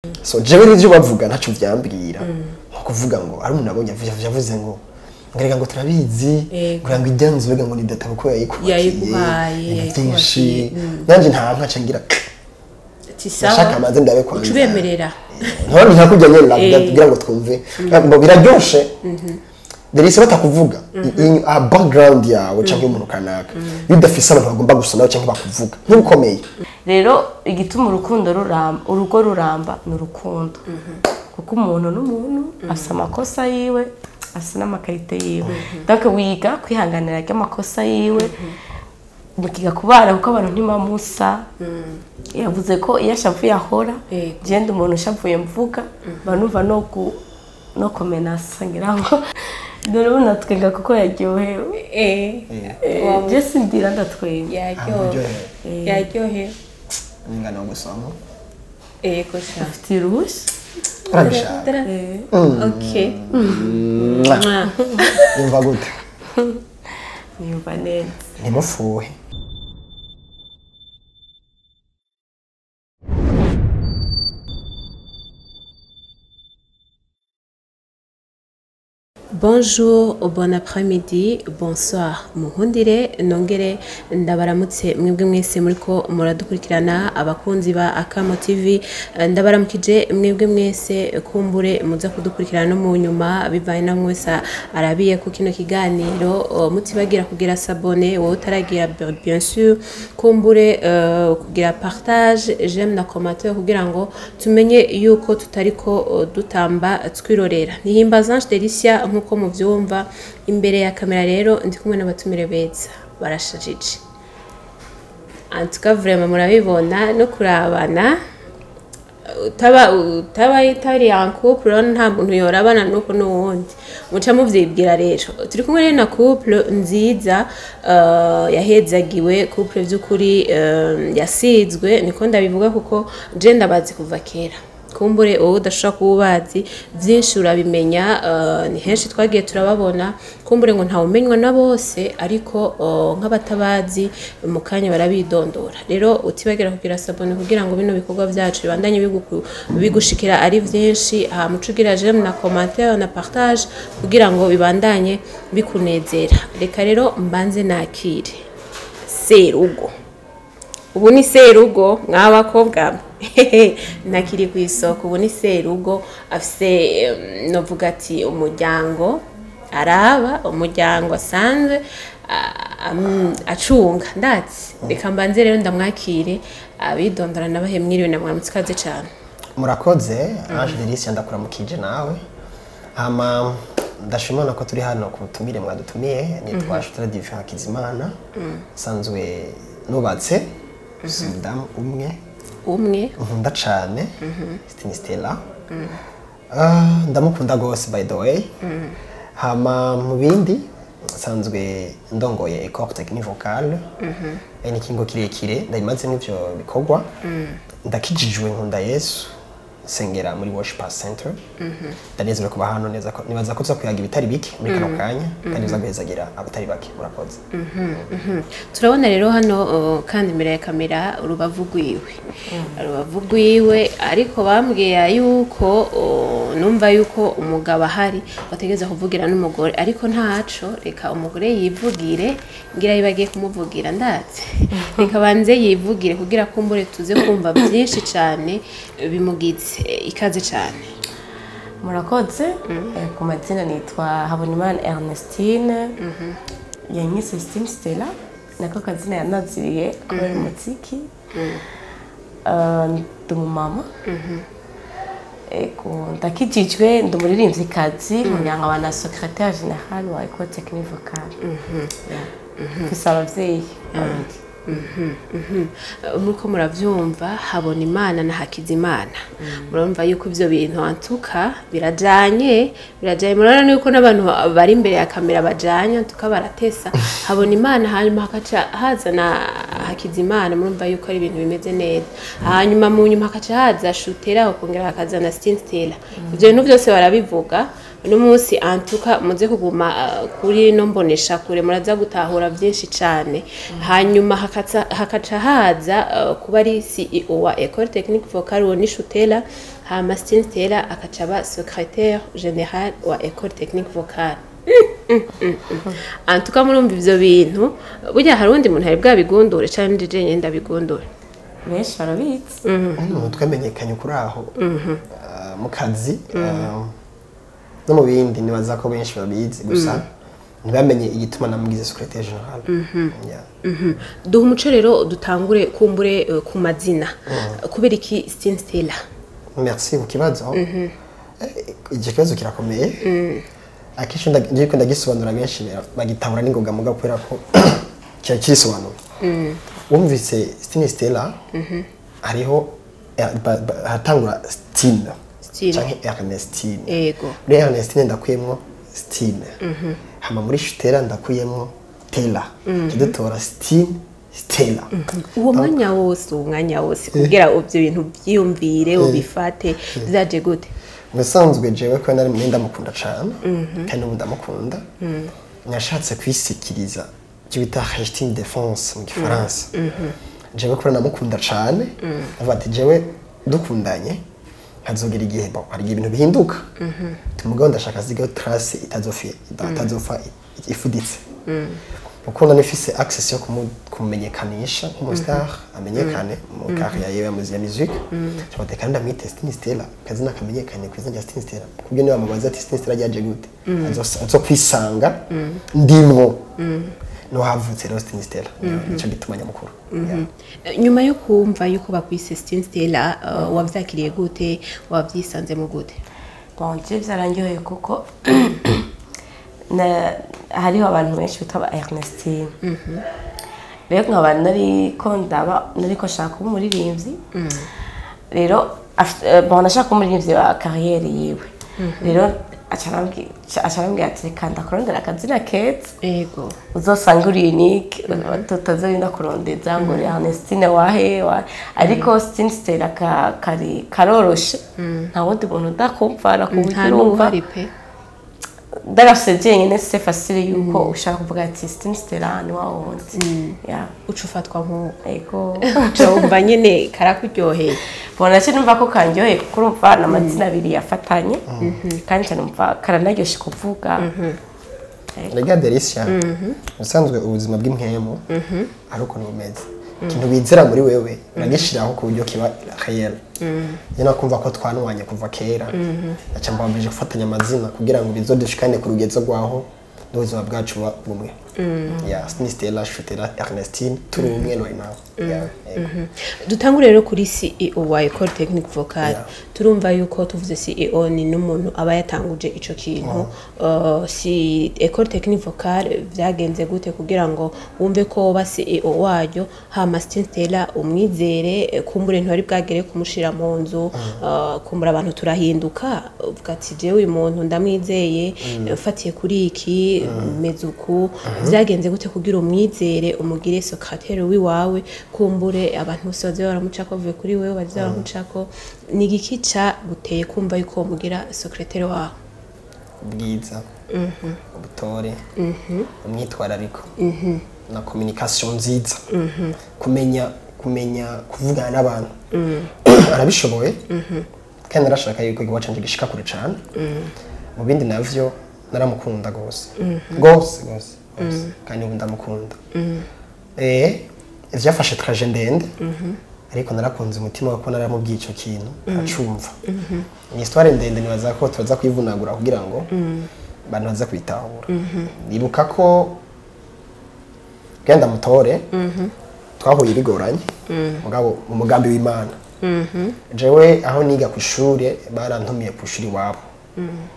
So jewe n'ivyo bavuga ntaco vyambwira, nko kuvuga ngo ari umuntu abonye yavuze ngo ngerega ngo turabizi, ngo ijya nzu ngo ni data kuko yayikubakiye. Yayiguhaye, ibintu byinshi. Yayikubakiye. Nanje nta nkaca ngira Ati sawa. Nashaka amaze ndabe kwanza. Uca ubemerera. Ntabwo ntakujya nyene kugira ngo twumve ngo biraryoshe. Derese batakuvuga a background yawe cyangwa umuntu kanaka, iyo udafise abantu bagomba gusa nawe cyangwa bakuvuga ntukomeye. Rero igituma urukundo ruramba, urugo ruramba ni urukundo, kuko umuntu n'umuntu afise amakosa yiwe, afise n'amakarite yiwe. Donc wiga kwihanganira ry'amakosa yiwe, mukiga kubana, kuko abantu ntibamusa. Yavuze ko iyo ashavuye ahora. Genda umuntu ushavuye mvuga banumva no ku no komenasa, ngira ngo dore ubu natwenga kuko yaryohewe. Je sindira, ndatwenga. Yaryohewe, yaryohewe. Ingano gusoma. Yego sha. Afite uruhushya. Urabishaka. Okay. Yumva gute? Niyumva neza. Ntimufuhe. Bonjour, bon après-midi, bonsoir. Muhundire nongere ndabaramutse mwebwe mwese muriko muradukurikirana, abakunzi ba Akamo TV. Ndabaramukije mwebwe mwese kumbure muza kudukurikirana no mu nyuma, bivanye na mwese arabiye ku kino kiganiro. Mutibagira kugira s'abonner, wowe utaragira, bien sûr, kumbure kugira partage, j'aime na commentaire, kugira ngo tumenye yuko tutariko dutamba twirorera. Nihimbaza Ange Delicia nkuko muvyumva imbere ya kamera. Rero ndi kumwe n'abatumire beza, barashajije, en tout cas vraiment murabibona no kurabana. Utaba itari en couple, urabona nta muntu yorabana nuko n'uwundi muca muvyibwira. Rero turi kumwe rero na couple nziza, yahezagiwe, couple vy'ukuri yasizwe, niko ndabivuga kuko je ndabazi kuva kera. Kumbure wowe udashobora kuba ubazi, byinshi urabimenya. Ni henshi twagiye turababona. Kumbure ngo ntawumenywa na bose, ariko nk'abatabazi mu kanya barabidondora. Rero utibagira kugira s'abonner kugira ngo bino bikorwa byacu bibandanye bigushikira ari byinshi, hama uce ugira j'aime na commentaire na partage kugira ngo bibandanye bikunezera. Reka rero mbanze nakire serugo. Ubu ni serugo mw'abakobwa mwe, ntakiri ku isoko. Ubu ni serugo, afise novuga ati umuryango araba, umuryango asanzwe acunga ndatsi. Reka mbanze rero ndamwakire abidondora nabahe mwiriwe na mwaramutse, ikaze cane. Murakoze, Ange Delicia, ndakuramukije nawe. Hama ndashimana ko turi hano ku butumire mwadutumiye. Nitwa Shutara Divin Hakizimana, nsanzwe nubatse, umudamu umwe umwe nkunda cane, ni Stella. Ndamukunda gose by the way. Hama mu bindi, nsanzwe ndongoye École Technique Vocale. Ni ikingo kirekire ndabimazemo ivyo bikorwa. Ndakijijwe, nkunda Yesu, nsengera muri Worship Center. Ndanezerewe kuba hano neza ko nibaza ko tuza kuyaga ibitari bike muri kano kanya kandi biza guhezagira abatari bake. Murakoze. Turabona rero hano kandi imbere ya kamera urubavu rwiwe, urubavu rwiwe, ariko bambwiye yuko numva yuko umugabo ahari bategereza kuvugira n'umugore, ariko ntaco, reka umugore yivugire. Ngira yibagiye kumuvugira ndazi. Reka banze yivugire kugira kumbure tuze kumva byinshi cyane bimugize. Ikaze cyane. Murakoze. Ku mazina nitwa Habonimana Ernestine, yanyise Steam Stella, nako kazina yanaziriye kubera umuziki. Ndi umumama. Ego, ndakijijwe, ndi umuririmvyikazi, nkongera nkaba na secrétaire général wa École Technique Vocale. Yeah. Mfise abavyeyi babiri. Nkuko muravyumva, habona Imana na Hakizimana, murumva yuko ivyo bintu antuka birajanye, birajanye. Murabona yuko n'abantu bari imbere ya kamera bajanye, antuka baratesa. Habona Imana, hanyuma hakaca haza na Hakizimana, murumva yuko ari ibintu bimeze neza. Hanyuma mu nyuma hakaca haza Shutera, ukongera hakaza na Stella. Ivyo bintu byose barabivuga uno munsi. Antuka muze kuguma kuri no mbonesha kure, muraza gutahura byinshi cane. Hanyuma hakaca haza kuba ari CEO wa École Technique Vocale, uwo ni Shutera, hama Stella akaca aba secrétaire général wa École Technique Vocale. Antuka murumva ivyo bintu, burya hari uwundi muntu hari bwabigundure canke ndi jenyine ndabigundure? Benshi barabitse. Umuntu twamenyekanye kuri aho mu kazi no mu bindi, nibaza ko benshi babizi, gusa ntibamenye igituma namugize secrétaire général. Yeah. Duha umuco rero, dutangure kumbure ku mazina. Kubera iki Stella? Merci ku kibazo. Icyo kibazo kirakomeye. Akenshi ngiye ko ndagisobanura, benshi bagitahura n'ingoga, mugabo kubera ko kiba kirisobanura. Wumvise Stine Stella, hariho hatangura Stine Stine. canke Ernestine. Muri Ernestine ndakuyemwo Stine, hama muri Stella ndakuyemwo Tela, dutora Stine Stella. Uwo mwanya wose kugira ibyo bintu byiyumvire ubifate, byaje gute? Musanzwe jewe ko nari ndamukunda cane, kandi ubu ndamukunda, nashatse kwisikiriza icyo bita légitime défense mu gifaransa. Jewe ko ndamukunda cane, ndavuga ati jewe dukundanye hazogera igihe, bon, hari igihe ibintu bihinduka, tumugabo ndashaka zigaho trace itazofa ifuditse, kuko nari mfise access yo kumumenyekanisha nk'umustar, amenyekane mu carrière yiwe ya musique. Cyangwa kandi ndamwite Stine Stella, kazina kamenyekane ku izina rya Stine Stella, kubyo niba bamubaza ati Stine Stella ryaje gute, azokwisanga ndimwo. No havutse rero Stine Stella, nico gituma nyamukuru. Yeah. Nyuma yo kumva yuko bakwise Stine Stella, wavyakiriye gute? Wavyisanzemo gute? Bon, je byarangiye kuko hariho abantu benshi bitwa ba Ernestine. Rero nkaba nariko ndaba nariko nshaka kuba umuririmbyi. Rero bon, nashaka kuba umuririmbyi wa carrière yiwe. Rero aca arambwira ati reka ndakurondera akazina keza uzosanga uri unique, tutazorinda kurondeza ngo uri Ernestine wahe wa, ariko Stine Stella kari karoroshe, nta wundi muntu udakumva ku buryo Nta urumva n'uwuhari pe. Ndagafise jenyine, c'est facile yuko ushaka kuvuga ati Stine Stella ni wa wundi. Yeah. Uca ufatwa nk'uko Ego. Uca wumva nyene karakuryoheye. Bona nacyo numva ko kanyoheye, kuko urumva ni amazina abiri yafatanye, kandi cyane numva karanaryoshe kuvuga. Rega Delicia, ubusanzwe ubuzima bw'impwemu ari ukuntu bumeze. Ikintu wizera muri wewe uragishiraho ku buryo kiba réel. Nyine kumva ko twanwanye kuva kera, naca mbabije gufatanya amazina kugira ngo bizodushikane ku rugezo rwaho n'ubuzima bwacu buba bumwe. Ya Stine Stella, Shutera, Ernestine, turi umwe right now. Yeah, yego. Dutangure rero kuri CEO wa École Technique Vocale. Turumva yuko tuvuze CEO ni n'umuntu aba yatanguje ico kintu. Si École Technique Vocale vyagenze gute kugira ngo wumve ko woba CEO waryo, hama Stine Stella umwizere? Kumbure ntwari bwagere kumushira mu nzu, kumbura abantu turahinduka, uvuga ati jewe uyu muntu ndamwizeye, mfatiye kuri iki, meze uku. Vyagenze gute kugira umwizere, umugire secrétaire wiwawe? Kumbure abantu bose baza baramucako bavuye kuri wewe, baza baramucako. Ni igiki ca guteye kumva yuko mugira secrétaire wawe? Ubwiza, ubutore, umwitwarariko na communication nziza, kumenya kuvugana n'abantu, arabishoboye. Kandi narashaka yuko igikorwa canje gishika kure cane. Mu bindi navyo, naramukunda gose gose gose gose, kandi ubu ndamukunda. Vyafashe trajet ndende, ariko narakunze umutima ko naramubwiye ico kintu acumva. Ni histoire ndende, nibaza ko tuza kuyivunagura kugira ngo abantu baze kwitahura. Nibuka ko genda mutore twahuye bigoranye, mugabo mu mugambi w'Imana. Jewe aho niga ku ishure, barantumiye ku ishuri iwabo,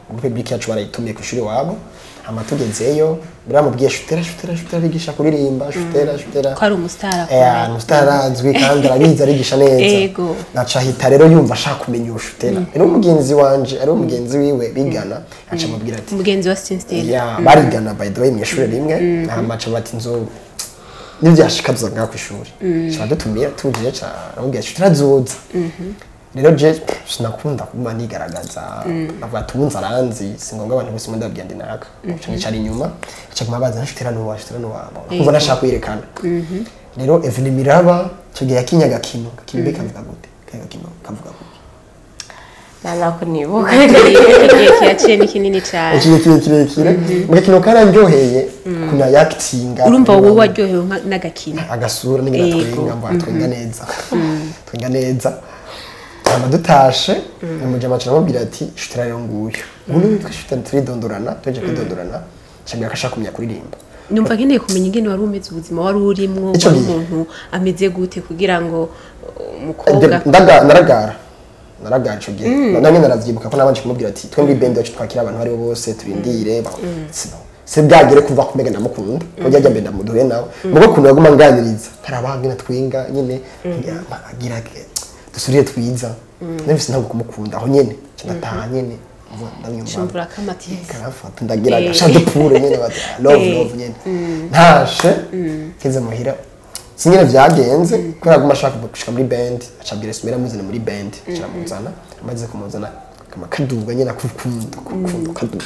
muri public yacu barayitumiye ku ishuri iwabo. Hama tugezeyo biramubwiye: "Shutera, Shutera, Shutera arigisha kuririmba, Shutera, Shutera." Ko ari umusitari. Umusitari arazwi kandi arabizi, arigisha neza. Naca ahita rero yumva ashaka kumenya uwo Shutera. Rero umugenzi wanje, ari umugenzi wiwe bigana, aca amubwira ati Umugenzi wa Stine Stella. Ya, barigana by the way mu ishuri rimwe. Hama aca bati nzo Nivyashika tuza ngaha kw'ishuri, ca dutumira tuje, ca aramubwira ati turazoza. Rero je sinakunda kuguma nigaragaza, avuga ati ubu nzaranzi, si ngombwa abantu bose ndababwira ndi naka. Ca nicara inyuma, aca guma baza nshitira n'uwa nshitira n'uwa, kuva nashaka kwiyerekana. Rero Evelyn Miraba ico gihe yakinye agakino gakino kavuga gute? Kagakino kavuga gute? Nako nibuka. Igihe kiyaciye ni kinini cyane. Igihe kirekire mu gakino karandyoheye kuna yakitinga. Urumva wowe waryohewe n'agakino. Agasura n'ingene twenga, ngo twenga neza, twenga neza. Hama dutashe, umujama aca aramubwira ati shutira rero nguyu ubu nitwe shutira, turidondorana, tuje kwidondorana, acambwira ko ashaka kumenya kuririmba. Numva nkeneye kumenya ingene wari umeze, ubuzima wari urimwo, Ico wari gihe. umuntu ameze gute kugira ngo umukobwa Naragara, naragara ico gihe. Nanjye naravyibuka ko nabanje kumubwira ati twe muri band yacu twakira abantu aribo bose, turindire se bwagere kumva ko mbega ndamukunda, ko ryajya mbere ndamuduhe nawe. Mugo kuntu yaguma nganiriza karabanga twinga nyine agira dusubire twiza, nabise ntabwo kumukunda aho nyene nca ndataha nyene ndamwumva. Shumvura kamatisi. Karafata ndagira gasha dupure nyene bati love, love nyene. Ntashe keze muhira, sinyene vyagenze kubera aguma ashaka gushika muri band, acabwira Sumera amuzana muri band, aca aramuzana. Amaze kumuzana kama kaduga nyene akukunda kukunda kaduga,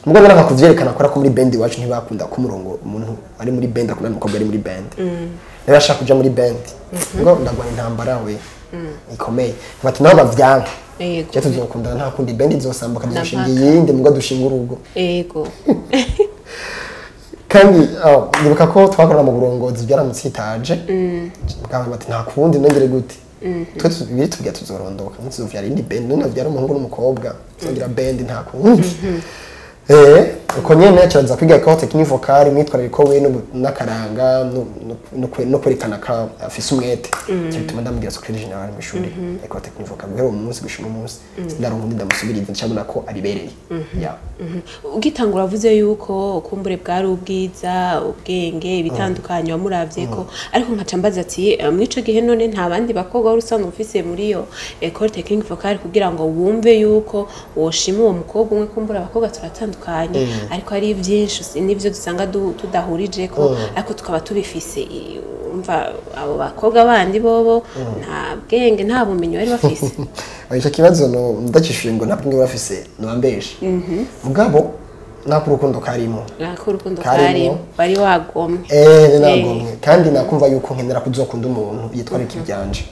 mugabo nanga kuvyerekana akora ko muri band iwacu ntibakunda ko umurongo umuntu ari muri band akunda umukobwa ari muri band. Rero ashaka kuja muri band ngo ndagwana intambara we ikomeye, bati nabo bavyanka. Je tuzokundana nta kundi, band izosambuka dushinga iyindi, mugo dushinga urugo. Kandi ndibuka ko twakorana mu burongozi byaramutsitaje, mugabo bati nta kundi nongere gute, twe tubiri tubwira tuzorondoka ntituzovyara indi band, none avyara umuhungu n'umukobwa tuzogira band, nta kundi. Uko nyene caraza kwiga école technique vocale, imyitwarariko we n'akaranga no kwerekana ko afise umwete. Icyo bituma ndamubwira secrétaire général mu ishuri école technique vocale. Guhera uwo munsi gushika uno munsi sindaronka undi ndamusubiriza, ncabona ko abibereye ya. Ugitangura avuze yuko kumbure bwari ubwiza, ubwenge, ibitandukanye wamuravye ko, ariko nkaca mbaza ati mw'ico gihe none nta bandi bakobwa wari usanzwe ufise muri iyo école technique vocale kugira ngo wumve yuko woshima uwo mukobwa umwe? Kumbura abakobwa turatandukanye, ariko hari byinshi n'ivyo dusanga tudahurije ko, ariko tukaba tubifise. Umva abo bakobwa bandi bobo nta bwenge, nta bumenyi bari bafise? Ico kibazo no ndacishuye ngo ntabwo bafise nobambeshe, mugabo nako urukundo karimo. Nako urukundo Karimo. Karimo wari wagomwe. Nagomwe kandi nakumva yuko nkenera kuzokunda umuntu yitwararika ivyanje,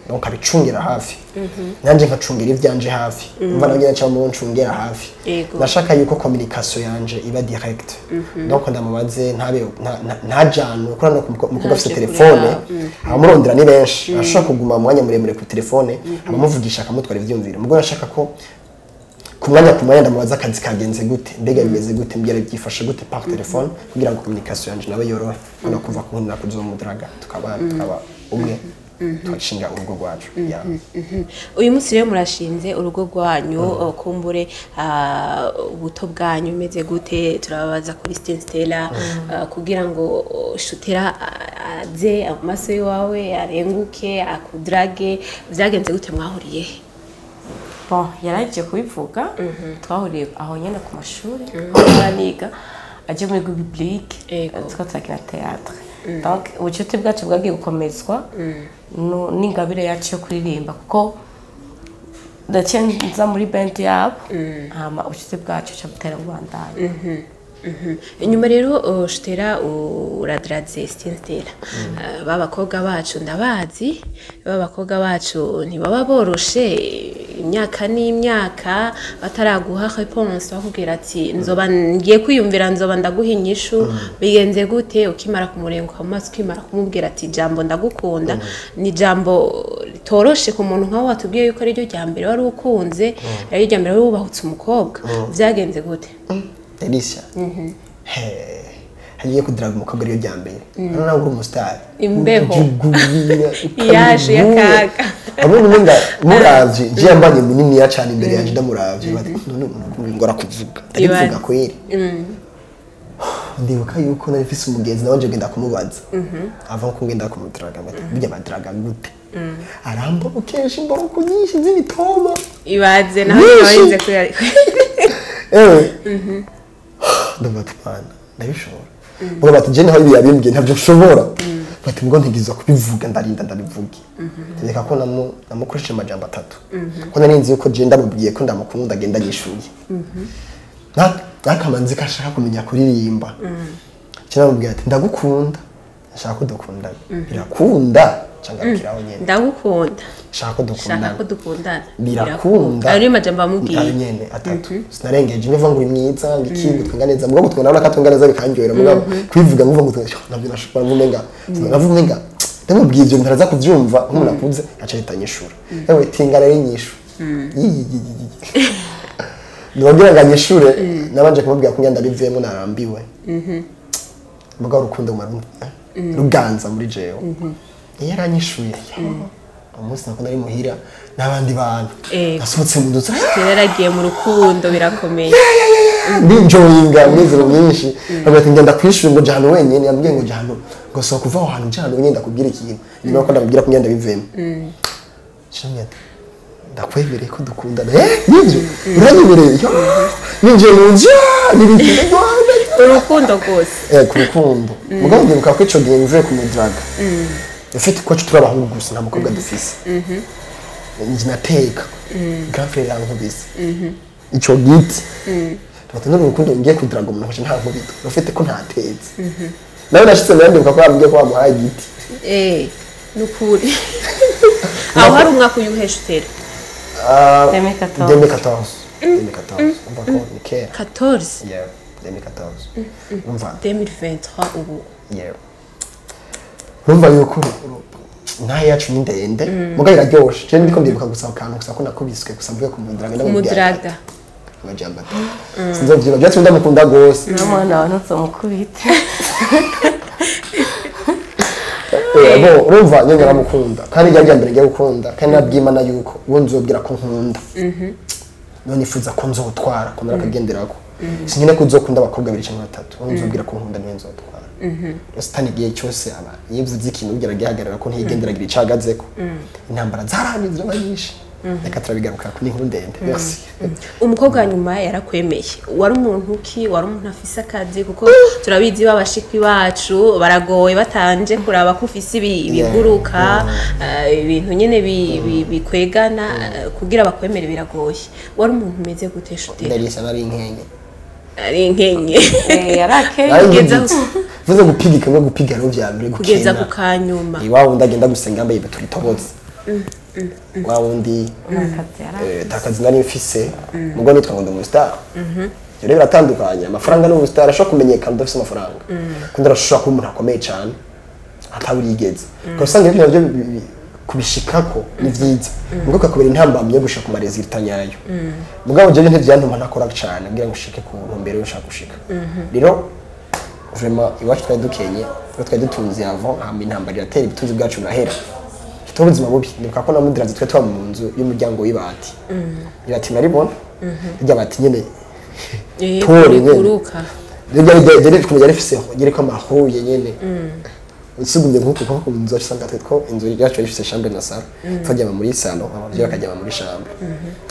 donc abicungira hafi, nanje nkacungira ivyanje hafi, umva nawe nyene cyangwa ncungera hafi. Nashaka yuko communication yanje iba direct, donc ndamubaze ntabe ntajanwe kuri no umukobwa afise Ntaje kure telefone, yawe. abamurondera ni benshi, ashobora kuguma mu mwanya muremure ku telefone, abamuvugisha akamutwara ivyumviro. Mugabo nashaka ko ku mwanya ndamubaza akazi kagenze gute, mbega bimeze gute, mbwira byifashe gute par téléphone, kugira ngo communication yanje nawe yorohe, no kuva ku nda kuzomudraga tukaba umwe, tugashinga urugo rwacu ya. Uyu munsi rero murashinze urugo rwanyu. Kumbure ubuto bwanyu bumeze gute? Turababaza kuri Stella kugira ngo Shutera aze amaso iwawe arenguke akudrage, vyagenze gute? Mwahuriye he? Bon, yaragiye kubivuga, twahuriye aho nyine ku mashuri aho niga, aje muri public. Two turakina théâtre, donc ubucuti bwacu bwagiye gukomezwa n'ingabire yacu yo kuririmba, kuko ndaciye nza muri band yabo, hama ubucuti bwacu buca butera bubandanya. Inyuma rero Shutera uradraze Stella. Ba bakobwa bacu ndabazi, ba bakobwa bacu ntibaba boroshe, imyaka n'imyaka bataraguha réponse, bakubwira ati nzoba ngiye kwiyumvira, nzoba ndaguha inyishu. Bigenze gute ukimara kumurenguka mu maso, ukimara kumubwira ati jambo ndagukunda? Ni jambo ritoroshe ku muntu nkawe watubwiye yuko ariryo rya mbere wari ukunze, ariryo rya mbere wari wubahutse umukobwa. Vyagenze gute? Delicia, he hagiye kudiraga umukobwa ariyo rya mbere, none nawe uri umusitari. Imbeho. Ujugumira, Yaje y'akaga. Bamwe umenga muravye je yambanye muniniya cyane imbere yanje, ndamuravye bati none umuntu ngora kuvuga ndabivuga Ibaze. kweri. Ndibuka yuko nari mfise umugenzi nawe nje ngenda kumubaza ava ko ngenda kumudiraga, bati burya badiraga gute? Arambokesha imboroko nyinshi z'ibitoma. Ibaze naho Nyinshi. warinze kuri Ewe, ndumva ati mana ndabishobora. Mugabo bati je niho ibi yabimbwiye ntabyo nshobora. Bati ngo ntigizwa kubivuga, ndarinda ndabivuge. Reka ko namukoresheje amajambo atatu. Ko nari nzi yuko je ndamubwiye ko ndamukunda agenda yishuye. Nakamanzi ko ashaka kumenya kuririmba. Kinamubwiye ati ndagukunda, ashaka ko dukundana. Birakunda cangarukiraho nyene. Ndagukunda, Shaka ko shaka dukundana. ko dukundana. Birakunda. Ayo niyo majambo amubwiye. Ayo nyene atatu. Sinarengeje nvuga ngo uri mwiza, ngo iki, ngo twinga neza. Mugabo twinga nabona ko twinga neza bikanyohera, mugabo kwivuga nvuga ngo nabyo nashobora nvumenga. Navumenga ndamubwiye ibyo ntaraza kuvyumva nk'umuntu akuze aca ahita anyishura. Ewe tinga rero inyishu. Nibabwira ngo anyishure, nabanje kumubwira ko ngenda bivuyemo narambiwe. Mugabo urukundo ruganza muri jewe. Iyo yaranyishuye. Umunsi nako nari muhira n'abandi bantu. Nasohotse mu nzu. Yaragiye mu rukundo birakomeye. Ninjoyinga imizero myinshi. Bavuga ati ngenda kwishura ngo jana wenyine, yambwiye ngo jana ngo sohoka uva aho hantu jana wenyine ndakubwira ikintu. Nyuma ko ndamubwira ko ngenda bivuyemo. Shamye ati ndakwemereye ko dukundana. Nibyo uranyemereye. Ninjiye mu nzu n'ibindi. Urukundo rwose. Ku rukundo. Mugabo ndibuka ko ico gihe mvuye ku mudraga. Ufite ko turi abahungu gusa nta mukobwa dufise. Njye nateka. Grand frère yankubise. Ico giti. Tubata n'urukundo ngiye kudraga umuntu nkaca nta nkubito. Ufite ko ntatetse. Nawe nashitse ndibuka ko yambwiye ko bamuhaye igiti. Nukuri. Aho hari umwaka uyuhesha utera? 2014. 2014. 2014. Umva ko ni kera. 14. Yeah, 2014. Umva. 2023 ubu. Yeah. Urumva yuko ntayo yacu ni ndende mugabo iraryoshe. Je ndiko ndibuka gusa akantu gusa ko nakubiswe gusa mvuye kumudiraga ndamubwira. Amajambo atatu. Sinzovyiba byatumye ndamukunda gose. N'umwana wawe ntuzomukubite. Bo urumva nyine naramukunda kandi rya mbere ngiye gukunda kandi nabwimana yuko uwo nzobwira ko nkunda. None nifuza ko nzotwara ko narakagenderako. Sinyine ko nzokunda abakobwa babiri cyangwa batatu. Uwo nzobwira ko nkunda niwe nzotwara. Sitani igihe cyose aba yivuze ikintu ugira gihagarara ko ntigenderagira icagazeko. Intambara zarangiye ziraba nyinshi. Reka turabigaruka ko ni inkuru ndende. Merci. Umukobwa nyuma yarakwemeye. Wari umuntu ki? Wari umuntu afise akazi kuko turabizi babashikwi bacu baragoye batanje kuraba ko ufise ibiguruka ibintu nyene bikwegana kugira bakwemere biragoye. Wari umuntu umeze gute shute? Ndarisa nari inkenye. Ari inkenye. Yarake. Vuze gupigika ngo gupiga rero vya mbere gukena. Kugeza ku kanyuma. Iwabo ndagenda gusenga mbaye turitobotse. Wa wundi takazi nari mfise mugo nitwa ngo ndi umustar. Rero biratandukanye amafaranga n'ubustar ashobora kumenyekana udafise amafaranga. Kundi arashobora kuba umuntu akomeye cyane ataburigeze. Kuko usanga ibyo navyo kubishikako ni vyiza. Mugo kakubera intambamye gushika ku maresultat nyayo. Mugabo jewe ntivyantuma ntakora cyane kugira ngo ushike ku ntumbero ushaka gushika. Rero vraiment iwacu twari dukenye, twari dutunze avant hama intambara iratera ubutunzi bwacu burahera. Tubuzima bubi ndibuka ko namudiraze twe tuba mu nzu y'umuryango w'ibati. Ibati naribona. Irya bati nyene. Tore nyene. Ryo ryo rifise yereko amahuye nyene. Usugumye nkuko kuko mu nzu usanga twe ko inzu yacu ifise chambre na salle. Twajya muri salon, abavyeyi bakajya muri chambre.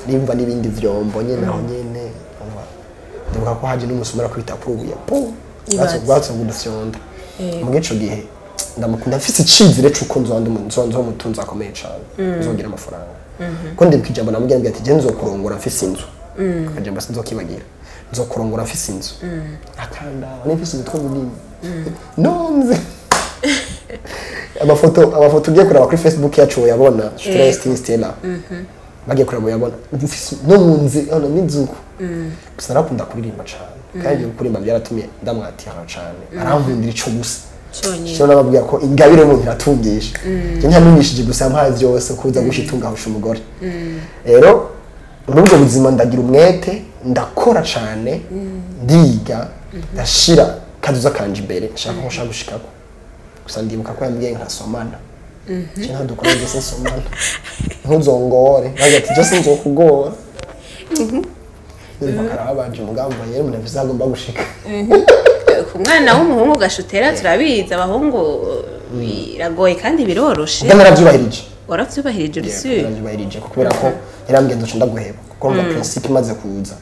Nimva nibindi vyombo nyene aho nyene. Ndibuka ko haje n'umusumara kwita kurubuye. Po. Batso gudufyonda. Mu gico gihe ndamukunda mfise icizire cuko nzonda umuntu nzo mutunzi akomeye cyane nzogira amafaranga. Ko ndibuka ijambo namubwira ati je nzokurongora mfise inzu. Akajambo sinzokibagira. Nzokurongora mfise inzu. Akanda nifise inzu tw'ubunini. Nonze. Amafoto ugiye kuraba kuri Facebook yacu yabona Shutera Stella. Bagiye kuraba yabona mfise no munzi ono n'inzuko. Gusa narakunda kuririmba cyane. Kandi kuririmba byaratumye ndamwatira cyane. Arankundira ico gusa. Cyo nababwira ko ingabire mu iratungisha. Je ntanumishije gusa mpaye byose kuza gushitunga husha umugore. Rero muri ubwo buzima ndagira umwete, ndakora cyane, ndiga, ndashira kaduza kanje imbere, nshaka ko nshaka gushikako. Gusa ndibuka ko yambwiye nkasomana. Je ntadukora byose nsomana. Ntuzongore, bagira ati je sinzokugora. Ndibuka karabaje umugambo yari umuntu afise agomba gushika. Ku mwana w'umuhungu gashutera turabizi abahungu biragoye kandi biroroshe. Naravyubahirije. Waravyubahirije urisuye? Naravyubahirije kubera ko yarambwiye ndoca ndaguheba kuko mva principe imaze kuza.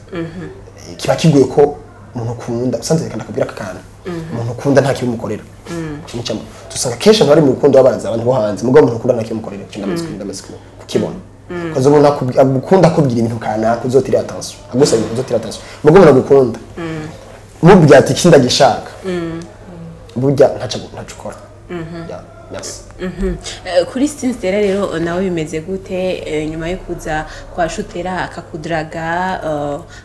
Kiba kigoye ko Umuntu ukunda usanze, reka ndakubwira aka kantu, umuntu ukunda nta kibimukorera. Ikintu cyama tusanga kenshi abantu bari mu rukundo babaza abantu bo hanze, mugabo umuntu ukunda nta kibimukorera. Icyo ndamaze kukibona, kazo umuntu agukunda akubwira ibintu kanaka uzotira attention, agusaba ibintu uzotira attention. Mugabo umuntu agukunda mubwira ati iki ndagishaka, burya ntaco ukora. Yeah, merci. Kuri Stella rero nawe bimeze gute? Nyuma yo kuza kwa Shutera akakudraga,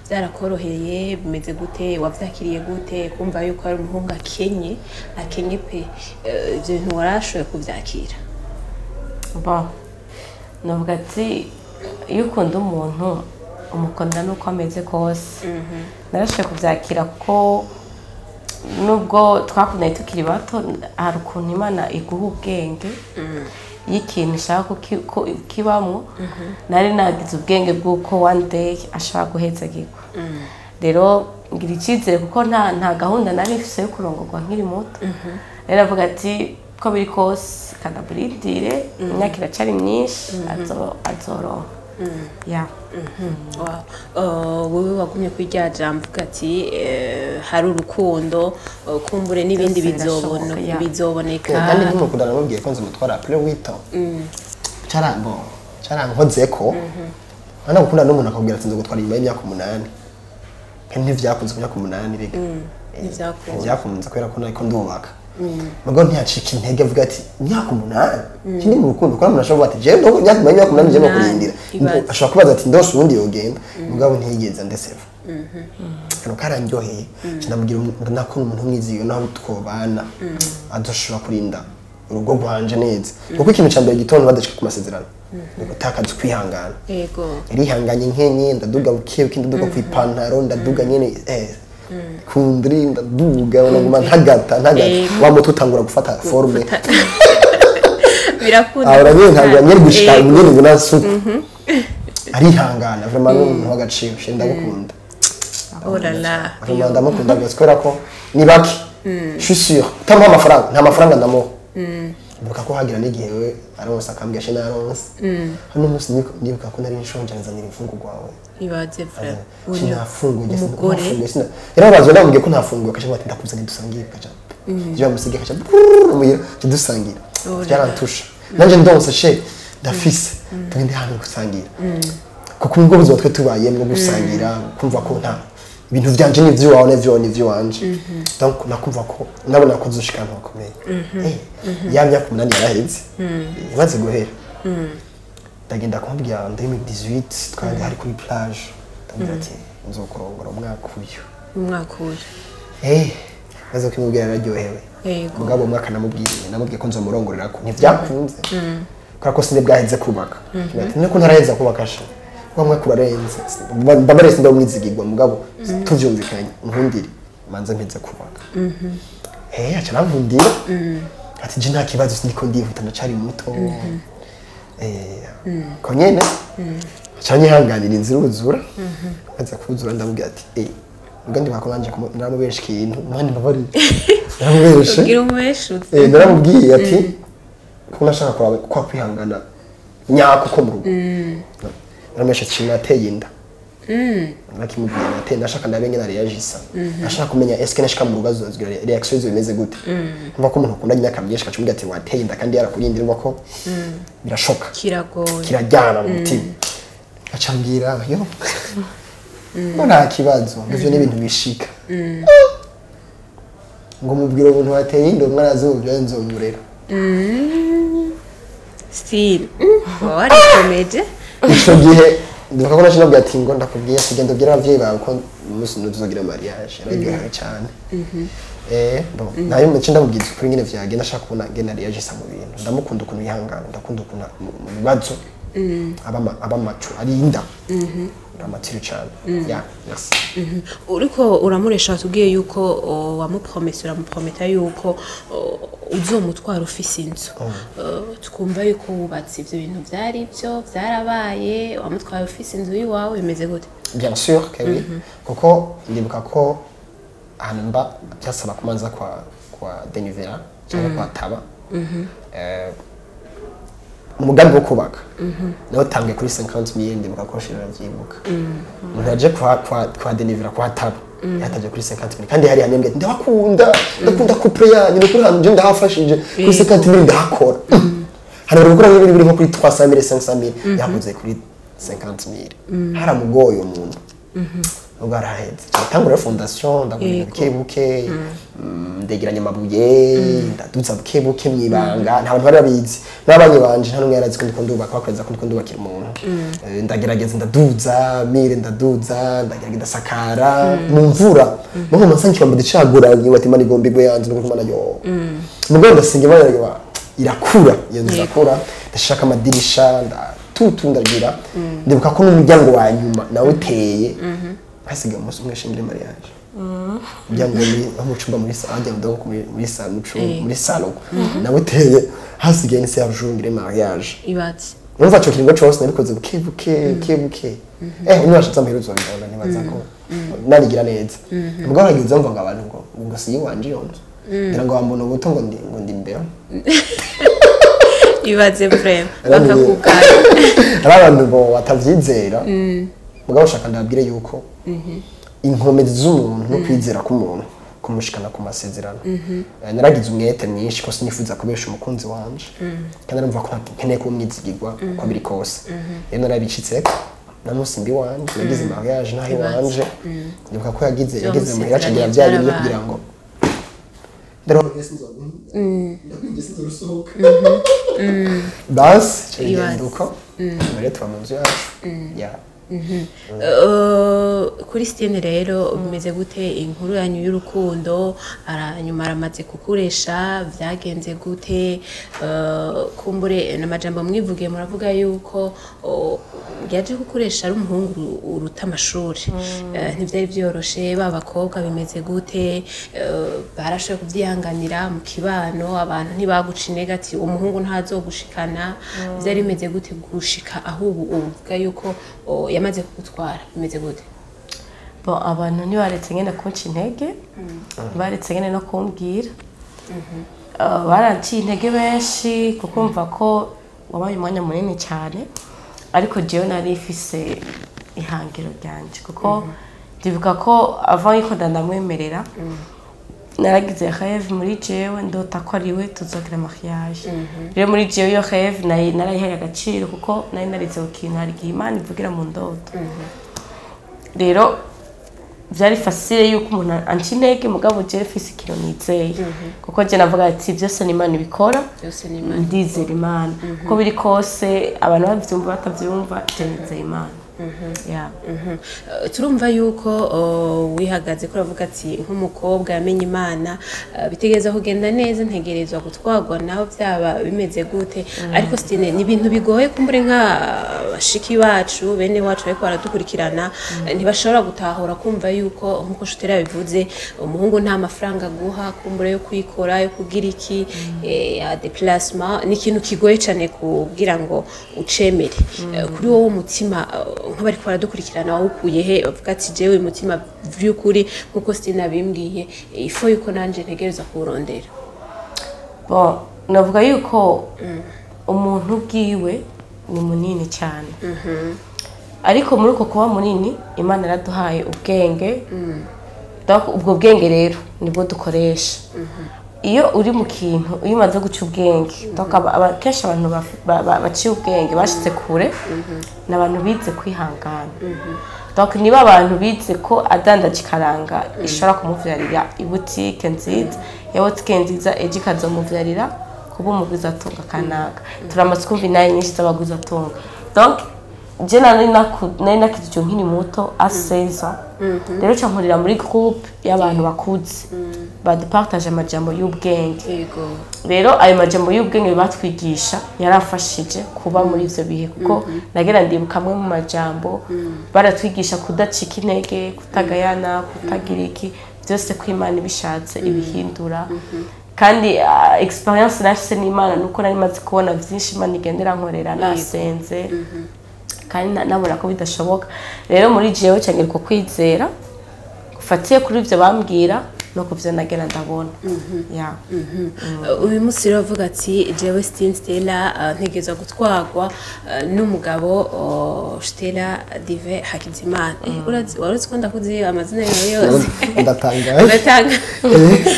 byarakoroheye? Bimeze gute? Wavyakiriye gute kumva yuko ari umuhungu akenye, akenye pe? Ivyo bintu warashoboye kuvyakira? Bon, navuga ati iyo ukunda umuntu umukunda n'uko ameze kose. Narashoboye kubyakira kuko nubwo twakundanye tukiri bato, hari ukuntu Imana iguha ubwenge iyo ikintu ishaka ko kibamwo. Nari nagize ubwenge bw'uko one day ashobora guhezagirwa. Rero ngira icyizere kuko nta gahunda nari mfise yo kurongorwa nkiri muto. Rero avuga ati ko biri kose kanaburindire, imyaka iracari myinshi, azoronka ya. Wow. Wewe wagumye kuri rya jambo uvuga ati hari urukundo, kumbure n'ibindi Byose bizobona birashoboka, yeah. bizoboneka. Kandi ntimukunda, namubwiye ko nzomutwara après 8 ans. Carambo carankozeko ana gukunda n'umuntu akakubwira ati nzogutwara inyuma y'imyaka 8, kandi ntivyakunze ku myaka 8 rega. Ntivyakunze. Ntivyakunze kubera ko nariko ndubaka. Mugabo ntiyacika intege avuga ati imyaka 8 kindi mu rukundo, kuko umuntu ashobora kuvuga ati jewe ndo imyaka 8 jewe kurindira. Ibaze. Ashobora kubaza ati ndose ubundi yogenda, mugabo ntiyigeze andeseva. Kano karandyoheye, ndamubwira nakunda umuntu umwizigiye, naho twobana adoshobora kurinda urugo rwanje neza, kuko ikintu cya mbere gitondo badashika ku masezerano ni gutakaza ukwihangana. Yarihanganye nkenye, ndaduga buke buke, ndaduga ku ipantaro, ndaduga nyene kundri, ndaduga nguma ntagata ntagata, wa muti utangura gufata forme. Birakunda. Ahora nyene ntangura nyene gushika nyene ngo nasuku arihangana. Vraiment ni umuntu w'agaciro, she ndagukunda. Oh là là. Vraiment ndamukunda rwose kubera ko ni bake, je suis sûr utamuha amafaranga, nta mafaranga ndamuha. Ndibuka ko hagira n'igihe we aronse akambwira she naronse hano umunsi, ndibuka ko nari nshonje, anzanira imfungurwa wawe. Ibaze vraiment. Sinafunguye. Umugore. Sinafunguye, sina yarabazwe, ndamubwiye ko ntafunguye, akaca ati ndakuzaniye dusangire, akaca je bamusiga, akaca muhira dusangira. Byarantusha nanje ndonse she ndafise tugende hano gusangira, kuko ubwo buzima twe tubayemwo gusangira, kumva ko nta ibintu vyanje ni ivy'iwawe n'ivyo ni ivy'iwanje. Donc nakumva ko nabona ko tuzoshika ahantu hakomeye. Ya myaka 8 yaraheze, imaze guhera ndagenda kumubwira en 2018, twari hari kuri plage, ndamubwira ati nzokurongora umwaka uyu. Umwaka uyu. Maze kumubwira yararyohewe. Mugabo umwaka namubwiye ko nzomurongorera ko ntivyakunze kubera ko sinde bwaheze kubaka. Ati niko ntaraheza kubaka sha, wa mwaka urarenze, mbabare sinde umwizigirwa, mugabo tuvyumvikanye nkundire manze mpeze kubaka. Aca arankundira ati je nta kibazo, sindiko ndihuta, ndacari muto. Ko nyene aca nyihanganira, inzira uruzura, maze kuzura ndamubwira ati ubwo ndibuka ko nanje naramubesha ikintu, mwana mbabarire, naramubeshe. Ubwira umubeshutse. Naramubwiye ati ko nashaka kuraba kwa kwihangana nyako ko mu rugo. Naramubeshe ati nateye inda. Nakimubwiye nateye, nashaka ndabe ngene reagisa, nashaka kumenya eske nashika mu rugo azogira reaction izo bimeze gute. Umva ko umuntu akundanye imyaka myinshi akacumubwira ati wateye inda kandi yarakurindira, urumva ko birashoka. Kiragoye. Kirajyana mu mutima. Acambwira yo ngo nta kibazo, ngo ivyo ni ibintu bishika, ngo mubwire umuntu wateye inda umwana azumvira nzomurera. Still waba warikomeje. Ico gihe ndibuka ko naje nabwira ati ngo ndakubwiye ati genda ubwire abavyeyi bawe ko umunsi tuzogira mariage. Yararyohewe cyane. Bon, nayo muce ndamubwiza ukuri nyene vyagenda, ashaka kubona ngene reagisa mu bintu. Ndamukunda ukuntu yihangana, ndakunda ukuntu mu bibazo aba macu arinda amatiri cyane. Ya, merci. Uriko uramuresha, watubwiye yuko wamupromese, uramuprometa yuko uzomutwara ufise inzu. Twumva yuko wubatse, ivyo bintu vyari byo vyarabaye? Wamutwaye ufise inzu y'iwawe? Bimeze gute? Bien sûr que oui, kuko ndibuka ko ahantu mba byasaba kumanza kwa denivera cyangwa kwa taba. Umugambi wo kubaka nawe tangiye kuri 50 million, ndibuka ko shira vyibuka umuntu yaje kwa denivera kwa taba yatavye kuri 50 million, kandi hari hanembwe ndabakunda, ndakunda couple yanyu, nukuri hantu je ndahafashije kuri 50 million ndahakora. Hano bari gukora nk'ibintu biri nko kuri 300 mille, 500 mille, yakoze kuri 50 mille, haramugoye umuntu ubwo araheze. Natangura fondation, ndagura ibintu buke buke, ndegeranya amabuye, ndaduza buke buke mwibanga, nta bantu bari babizi n'abanyi banje, nta n'umwe yarazi ko ndiko ndubaka, bakweza ko ndiko ndubakira umuntu. Ndagerageza ndaduza mire, ndaduza, ndagerageza ndasakara mu mvura mugo nsanga ikibambo dicaguranye, bati Imana igomba igwe yanzu nuko Imana yo mugo ndasenga Imana irakura iyo nzu irakura, ndashaka amadirisha ndatutu ndagira. Ndibuka ko n'umuryango wa nyuma nawe uteye hasigaye umunsi umwe shingire mariage, umuryango ni aho mu cumba muri sala, donc muri sala, mu cumba muri salon, nawe uteye hasigaye ni serge ngire mariage. Ibatse. Numva ico kiringo cose nabikoze buke buke buke buke, umwe washize amaherezo babibona, ntibaza ko narigira neza. Ubwo haragize mva ngo abantu ngo si iwanje iyo nzu, ngira ngo bambona ubuto ngo ndi imbere. Ibaze vraiment bakakugaya. Hari abantu bo batavyizera, mugabo ushaka ndababwire yuko inkomezi z'umuntu no kwizera k'umuntu kumushikana ku masezerano. Naragize umwete mwinshi ko sinifuza kubesha umukunzi wanje, kandi numva ko nkeneye kuba umwizigirwa uko biri kose. Rero narabicitseko namusimbi wanje, nagize mariage naho iwanje. Ndibuka ko yagize yageze muhira acagira bya bintu byo kugira ngo ndaronka sinzorusohoka basi ca bigenda uko. Rero tuba mu nzu yacu ya. Kuri Stine rero bimeze gute inkuru yanyu y'urukundo? Nyuma aramaze kukuresha, vyagenze gute? Kumbure n'amajambo mwivugiye, muravuga yuko yaje kukuresha ari umuhungu uruta amashuri. Ntivyari vyoroshe, ba bakobwa bimeze gute? Barashoboye kuvyihanganira mu kibano? Abantu ntibaguca intege ati umuhungu ntazogushikana? Vyari bimeze gute gushika aho ubu uvuga yuko yamaze kugutwara? Bimeze gute? Bon, abantu ntibaretse nyine kunca intege, ntibaretse nyine no kumbwira. Baranciye intege benshi kuko mva ko wabaye umwanya munini cyane, ariko jewe nari ifise ihangiro ryanje, kuko ndibuka ko avant yuko ndamwemerera naragize rêve muri jewe, ndota ko ariwe tuzogira mariage. Rero muri jewe iyo rêve narayihaye agaciro, kuko nari narize ku kintu, hari igihe Imana ivugira mu ndoto. Rero byari facile yuko umuntu anca intege, mugabo jewe mfise ikintu nizeye, kuko je navuga ati byose ni Imana ibikora. Byose ni Imana. Ndizera Imana uko biri kose, abantu bavyumva batavyumva, je nizeye Imana. Yeah. Turumva yuko wihagaze ko uravuga ati nk'umukobwa yamenye Imana, bitegereza kugenda neza, ntegerezwa gutwarwa naho byaba bimeze gute. Ariko Stine, ni ibintu bigoye kumbure nka bashiki bacu, bene wacu bariko baradukurikirana, ntibashobora gutahura kumva yuko nkuko Shutera yabivuze, umuhungu nta mafaranga aguha kumbure yo kwikora, yo kugira iki, ya déplacement, ni ikintu kigoye cyane kugira ngo ucemere. Kuri wowe umutima, nk'abariko baradukurikirana, wawukuye he bavuga ati jewe umutima vy'ukuri nkuko Stina bimbwiye, ifo yuko nanje ntegereza kuwurondera? Bon, navuga yuko umuntu ubwiwe ni munini cyane, ariko muri uko kuba munini Imana yaraduhaye ubwenge. Donc ubwo bwenge rero nibwo dukoresha iyo uri mu kintu, iyo umaze guca ubwenge. Donc kenshi abantu baciye ubwenge bashitse kure ni abantu bize kwihangana. Donc niba abantu bize ko adandaje ikaranga ishobora kumuvyarira ibutike nziza, iyo butike nziza ejo ikazomuvyarira kuba umugwizatunga kanaka. Turamaze kumva inayi nyinshi z'abagwizatunga. Donc je nari nakijije nkiri muto, à 16 ans. Rero ca nkurira muri groupe y'abantu bakuze badupartage amajambo y'ubwenge. Rero ayo majambo y'ubwenge batwigisha yarafashije kuba muri ivyo bihe, kuko nagera ndibuka amwe mu majambo baratwigisha: kudacika intege, kutagayana, kutagira iki, byose ko Imana ibishatse ibihindura. Kandi expérience nafise n'Imana nuko nari maze kubona vyinshi Imana igendera nkorera nasenze kandi nabona ko bidashoboka. Rero muri jewe cyangwa uko kwizera gufatiye kuri ivyo bambwira. no kuvyo nagenda ndabona. Ya. Uyu munsi rero avuga ati jewe Stine Stella ntegerezwa gutwarwa n'umugabo Stella Dive Hakizimana. Urazi, waruzi ko ndakuzi amazina yawe yose? Ndatangaye. Ndatanga,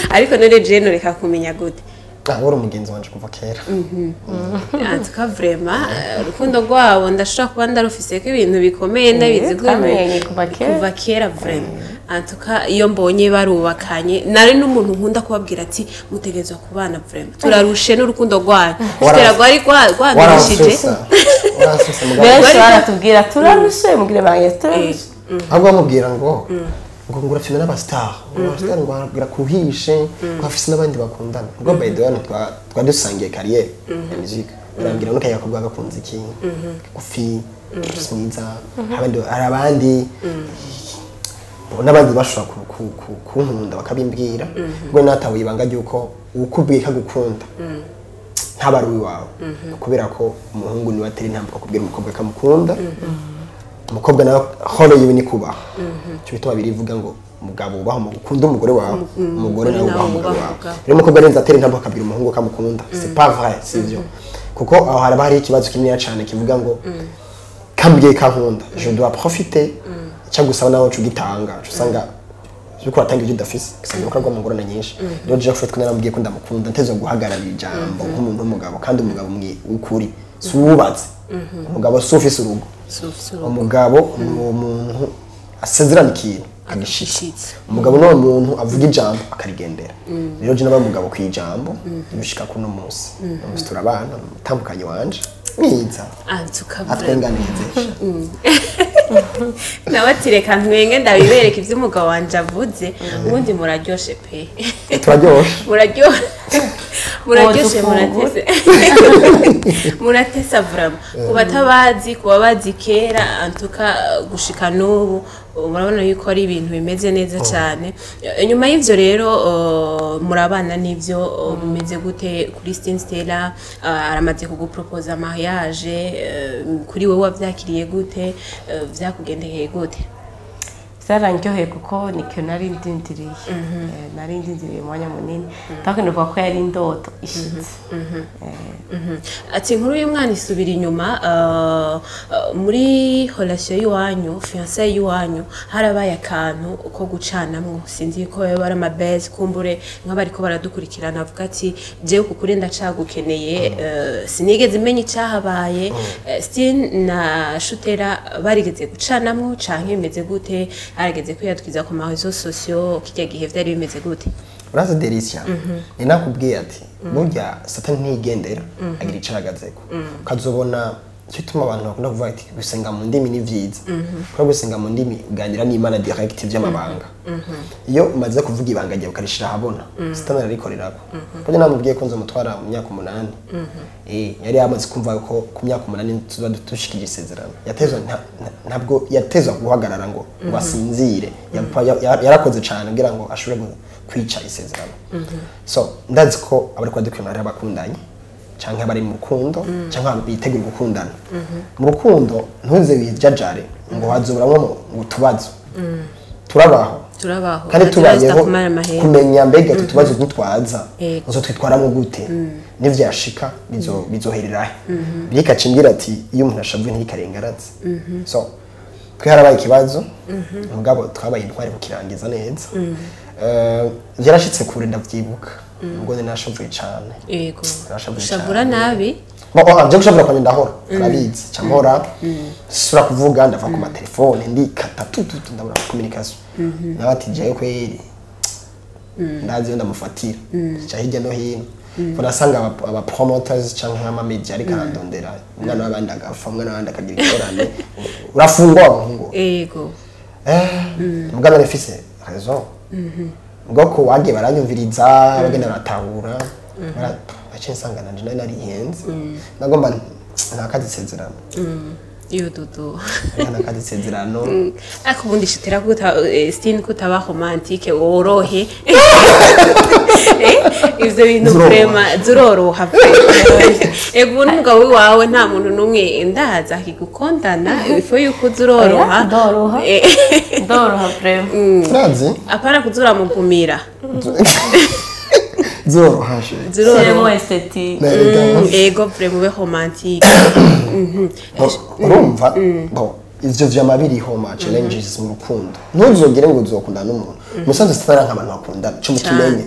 ariko none je noreka kumenya gute? Ah, wari umugenzi wanje kuva kera. En tout cas, vraiment, urukundo rwabo ndashobora kuba ndarufise ko ibintu bikomeye, ndabizi ko Twamenyanye kuva kera. Kuva kera, vraiment. En tout cas, iyo mbonye barubakanye, nari n'umuntu nkunda kubabwira ati mutegerezwa kubana, vraiment turarushe n'urukundo rwanyu. Stella rwari rwandurushije. Waransusa, waransusa mugabo. Benshi baratubwira turarushe, mugire bange turarushe. Ahubwo bamubwira ngo urafina n'abastar, abastar ngo arabwira kuhishe ngo afise n'abandi bakundana. Ubwo by the way twa dusangiye carrière ya musique, barambwira ngo kayakobwa gakunze iki gufi mwiza, abandi hari abandi bo n'abandi bashobora kunkunda bakabimbwira. Ubwo natawe ibanga ry'uko ukubwiye kagukunda ntaba ari uwawe, kubera ko umuhungu niwe atera intambwe akubwira umukobwa akamukunda. Umukobwa nawe horo yiwe ni kubaha. Icyo bituma birivuga ngo umugabo ubaha ukunda umugore wawe, umugore nawe ubaha umugabo wawe. Rero umukobwa arenze atera intambwe akabwira umuhungu ko amukunda, c'est pas vrai, sivyo, kuko aho haraba hariho ikibazo kinini cyane kivuga ngo kambwiye kankunda, je dois profiter. Cyangwa gusaba nawe uca ugitanga, uca usanga uriko uratanga ibyo udafise, ugasanga uriko uragwa mu ngorane nyinshi. Rero Jeff twe naramubwiye ko ndamukunda, nteze guhagararira ijambo nk'umuntu w'umugabo. Kandi umugabo w'ukuri si uwubatse, umugabo si ufise urugo. Umugabo ni umuntu asezerana ikintu akagishitsa. Agishitsa. Umugabo ni umuntu avuga ijambo akarigendera. Rero je nabaye umugabo ku ijambo bishika kuno munsi. Uno munsi turabana, umutandukanye wanje mwiza. En tout cas, vraiment. Atwenganezesha. Nawe ati reka ntwenge ndabibereka ibyo umugabo wanje avuze. Ubundi muraryoshe pe. Turaryoshe. Muraryoshe, muraryoshe. Wodufungura. Muratese, muratesa vraiment. Ku batabazi, ku babazi kera, antuka gushika n'ubu murabona yuko ari ibintu bimeze neza cyane. Nyuma y'ivyo rero murabana n'ivyo bimeze gute kuri Stine Stella? Aramaze kuguproposa mariage, kuri wowe wavyakiriye gute? Vyakugendekeye gute? Byarandyoheye kuko ni ikintu nari ndindiriye. Nari ndindiriye umwanya munini, ariko nivuga ko yari indoto ishitse. Ati inkuru y'umwana isubira inyuma. Muri relation y'iwanyu, fiançailles y'iwanyu, harabaye akantu ko gucanamwo. Sinzi ko baba ari amabeze, kumbure nk'abariko baradukurikirana avuga ati jewe kukuri ndacagukeneye. Sinigeze menya icahabaye. Stine na Shutera barigeze gucanamwo canke bimeze gute? Harageze kwiyatwiza ku ma réseaux sociaux kirya gihe, vyari bimeze gute? Urazi Delicia, ni nakubwiye ati burya Satani ntigendera agira ico ahagazeko. Ukazobona icyo gituma abantu bakunda kuvuga ati gusenga mu ndimi ni vyiza, kuko gusenga mu ndimi uganira n'Imana direct vy'amabanga. Iyo umaze kuvuga ibanga ryawe ukarishira ahabona, Satani ararikorerako. Kuko namubwiye ko nzomutwara mu myaka 8, yari yamaze kumva ko ku myaka 8 tuba dushikije isezerano. Yatezwa ntabwo yatezwa guhagarara ngo asinzire. Yarakoze cane kugira ngo ashobore kwica isezerano. So ndazi ko abariko badukurikirana ari abakundanye canke abari mu rukundo canke bitegura gukundana. Mu rukundo ntuze wijajare ngo hazoburamwo ngo utubazo. Turabaho. Turabaho. Kandi tubayeho kumara amahera. Kumenya mbega utu tubazo ntitwaza, uzotwitwaramo gute, nivyashika bizohererahe? Birikaca imbwira ati iyo umuntu ashavuye ntikarengaratse. So twe harabaye ikibazo, mugabo twabaye intwari kukirangiza neza. Vyarashitse kure, ndavyibuka ubwo ni nashavuye cane. Narashavuye Ushavura cane. nabi. Bo, oh, je gushavura kwanje ndahora, arabizi, ca mpora sura kuvuga, ndava ku matelefone, ndikata tu tu tu, ndabura communication. Nawe ati jewe kweri ndazi iyo ndamufatira ca hirya no hino. Urasanga aba promoters canke ama media ariko arandondera, umwana w'abandi agapfa, umwana w'abandi akagira ingorane, urafungwa wa muhungu. Mugabo nari raison ubwo wagiye baranyumviriza, bagenda baratahura, baciye nsanga nanje nari narihenze, nagomba ntakaze isezerano. Iyo dudu. Ariko kandi isezerano. Ariko ubundi shitira ko Stine kutaba romantique worohe. Ivyo bintu vraiment zuroroha. Ego n'umugabo wawe nta muntu numwe ndaza akigukondana ifo yuko zuroroha. Ndoroha. Ndoroha vraiment. Urazi? Apana kuzura mugumira. Zuroroha she. Zuroroha. Esthétique. Ego vraiment ube romantique. Urumva? Bon, ivyo vyama biriho ma challenges mu rukundo. Ntuzogere ngo uzokundana n'umuntu. Musanze sitaranka abantu bakundana, cyo mukimenye.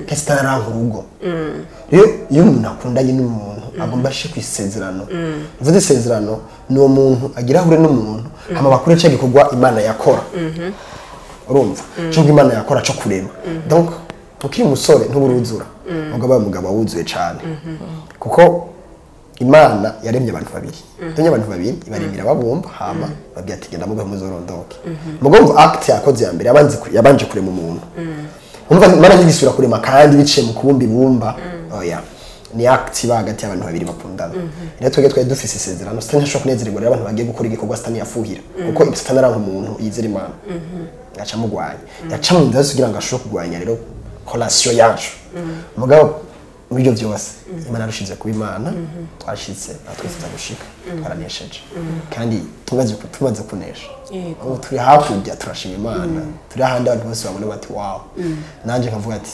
Kese sitaranka urugo. Rero iyo umuntu akundanye n'umuntu agomba ashe kwisezerano. Uvuze isezerano ni uwo muntu agira ahure n'umuntu hama bakore cyo gikorwa Imana yakora. Urumva? Cyo Imana yakora cyo kurema. Donc ukiri umusore ntuburuzura. Mugabo umugabo wuzuye cyane. Kuko Imana yaremye abantu babiri. Yaremye abantu babiri ibaremira babumba hama babwiye ati genda mube muzorondoke. Mugomba act yakoze ya mbere yabanje kurema umuntu. Umva Imana ntigisubira kurema kandi biciye mu kubumba ibumba. Oya. Ni act iba hagati y'abantu babiri bakundana. Rero twebwe twari dufise isezerano Satani ntashobora kunezererwa rero abantu bagiye gukora igikorwa Satani yafuhira. Kuko Satani aranka umuntu yizera Imana. Yaca mugwanya. Yaca mu nzira kugira ngo ashobore kugwanya rero relation yacu. Mugabo muri ibyo byose Imana yarushize kuba Imana, twashitse atwifuza gushika, twaranesheje. Kandi tumaze kunesha. Ubu turi hakurya turashima Imana. Turi ahandi abantu bose babona bati wow. Nanje nkavuga ati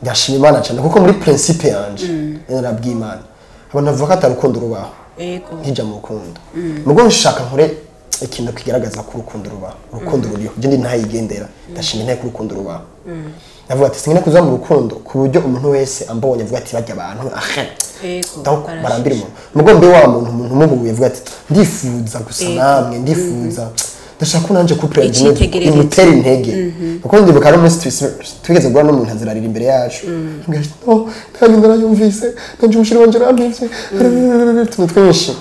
ndashima Imana cyane kuko muri principe yanje narabwiye Imana. Abantu bavuga ko atarukundo rubaho. Yego. Nkija mu rukundo. Mugo nshaka nkore ikintu kigaragaza ko urukundo rubaho. Urukundo ruriho. Je ndi ntayigendera. Ndashima inteko urukundo rubaho. Navuga ati singene kuza mu rukundo ku buryo umuntu wese ambonye avuga ati bajya abantu ahe. Donc barambira umuntu. Mugombe wa muntu umuntu muhuye avuga ati ndifuza gusa namwe ndifuza. Ndashaka ko nanje couple imutera intege. Kuko ndibuka ari umunsi twigeze guhura n'umuntu azirarira imbere yacu. Ngira no kandi ndarayumvise nanje umushiri wanje arampivye. Tuntu twinshi.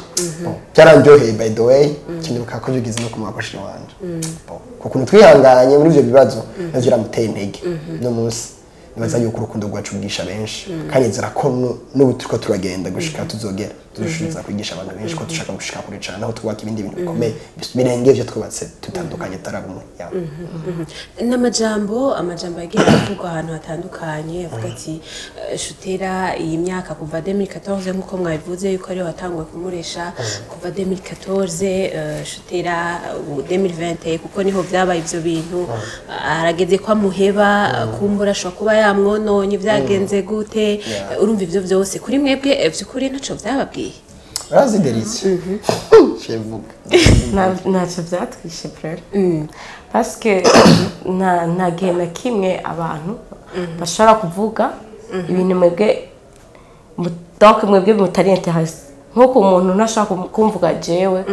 Byarandyoheye by the way. Kindibuka ko bigize no kumwakashira wanje. Kuko twihanganye muri ivyo bibazo navyo biramuteye intege. No munsi nibaza yuko urukundo rwacu rwigisha benshi kandi nzira ko n'ubu turiko turagenda gushika tuzogera tuzoshiza kwigisha abantu benshi ko dushaka gushika kure cyane aho twubaka ibindi bintu bikomeye birenge ivyo twubatse tutandukanye tarabumwe. N'amajambo amajambo yagiye avugwa ahantu hatandukanye avuga ati Shutera iyi myaka kuva 2014 nkuko mwabivuze yuko ariyo watangwe kumuresha kuva 2014 Shutera 2020 kuko niho vyabaye ivyo bintu arageze kwa muheba kumbura ashobora kuba yamwononye vyagenze gute urumva ivyo vyose kuri mwebwe vyukuri ntaco vyababwiye. Urazi Delicia. Shevuga. Ntacyo vyatwishe frère. Parce que nta gihe na kimwe abantu bashobora kuvuga ibintu mwebwe donc mwebwe mutari intéressé. Nkuko umuntu ntashaka kumvuga jewe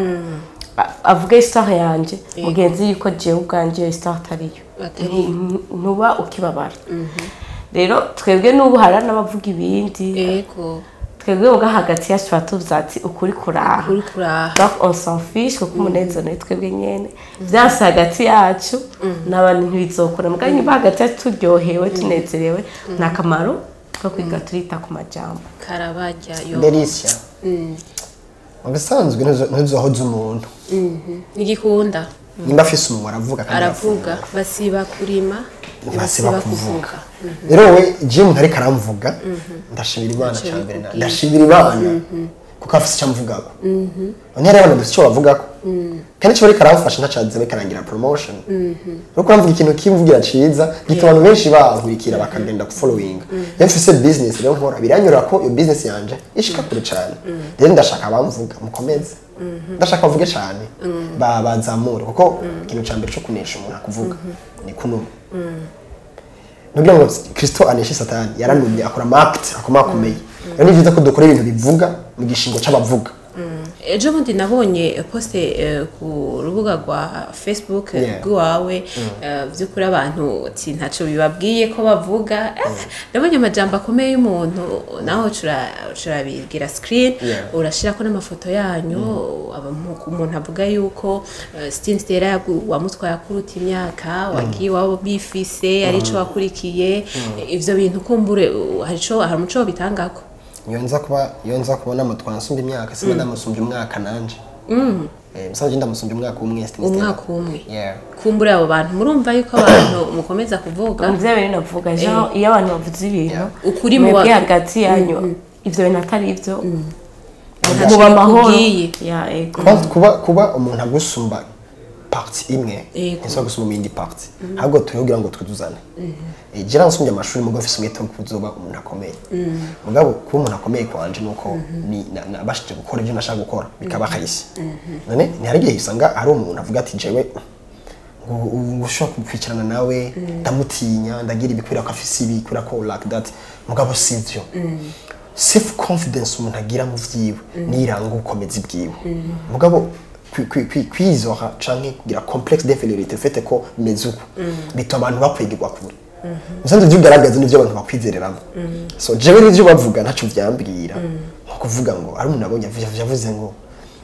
avuga histoire yanje mugenzi yuko jewe ubwanje histoire atariyo. Ntuba ukibabara. Rero twebwe n'ubu hari n'abavuga ibindi. Yego. Twebwe ubwa hagati yacu tuvuze ati ukuri kuraha. Ukuri kuraha. Donc on s'en fiche kuko umunezero ni twebwe nyene. Vyanse hagati yacu n'abantu ntibizokora. Mugabo niba hagati yacu turyohewe tunezerewe nta kamaro ko kwiga turita ku majambo. Karabajya yo. Delicia. Mu bisanzwe ntuzohoza umuntu. Nigikunda. Nimba afise umunwa aravuga kandi aravuga basiba kurima basiba kuvuga. Rero we je umuntu ariko aramvuga ndashimira Imana cyambere ndashimira Imana kuko afise icyo amvugako. Ntiyari abantu dufise icyo bavugako. Kandi icyo bariko aramfasha ntacaze bikarangira promotion. Nuko aramvuga ikintu kimvugira ciza gituma abantu benshi bankurikira bakagenda ku following. Iyo mfise business rero nkora biranyura ko iyo business yanje ishika kure cyane. Rero ndashaka abamvuga mukomeze. Ndashaka bavuge cyane babazamure kuko ikintu cyambere cyo kunesha umuntu akuvuga ni kunuma. Nugira ngo Kristo aneshe Satani yaranumye akora act akomakomeye. Rero ni byiza ko dukora ibintu bivuga mu gishingo c'abavuga. Ejo bundi nabonye poste ku rubuga rwa Facebook rwawe vy'ukuri abantu ati ntaco bibabwiye ko bavuga. Nabonye amajambo akomeye y'umuntu naho curabigira screen urashirako n'amafoto yanyu umuntu avuga yuko Stine Stella wamutwaye akuruta imyaka wagiye wabo bifise arico wakurikiye ivyo bintu kumbure harico hari umuco bitangako. Iyo nza kubona mutwa nsumba imyaka simba ndamusumbya umwaka nanje. Musanzwe ndamusumbya umwaka umwe. Stella. Umwaka umwe. Yeah. Kumbura abo bantu, murumva yuko abantu mukomeza kuvuga. Ivyo bintu navuga, genre iyo abantu bavuze ibintu Ukuri mu mwebwe hagati yanyu, ivyo bintu atari ivyo, Ntaco muba amahoro. bikubwiye. Ya, ego. Kuba umuntu agusumba partie imwe, ntisaba gusumba mu yindi partie, ahubwo turiho kugira ngo twuzuzane. Jewe nsumbye amashuri, mugo mfise umwete wo kuzoba umuntu akomeye. Mugabo kuba umuntu akomeye kwanje nuko ni nabashije gukora ibyo nashaka gukora, bikaba kahise. None ntihari igihe usanga hari umuntu avuga ati: "Jewe ngo ushobora kwicarana nawe ndamutinya, ndagira ibi kubera ko afise ibi, kubera ko like that." Mugabo sivyo. Self confidence umuntu agira mu vyiwe niranga ubukomezi bwiwe. Mugabo kwizora canke kugira complexe d'infériorité, fait ko bimeze uko, bituma abantu bakwigirwa kure. Musanze ivyo ugaragaza nivyo abantu bakwizereramo. So jewe n'ivyo bavuga ntaco vyambwira, nko kuvuga ngo ari umuntu abonye yavuze ngo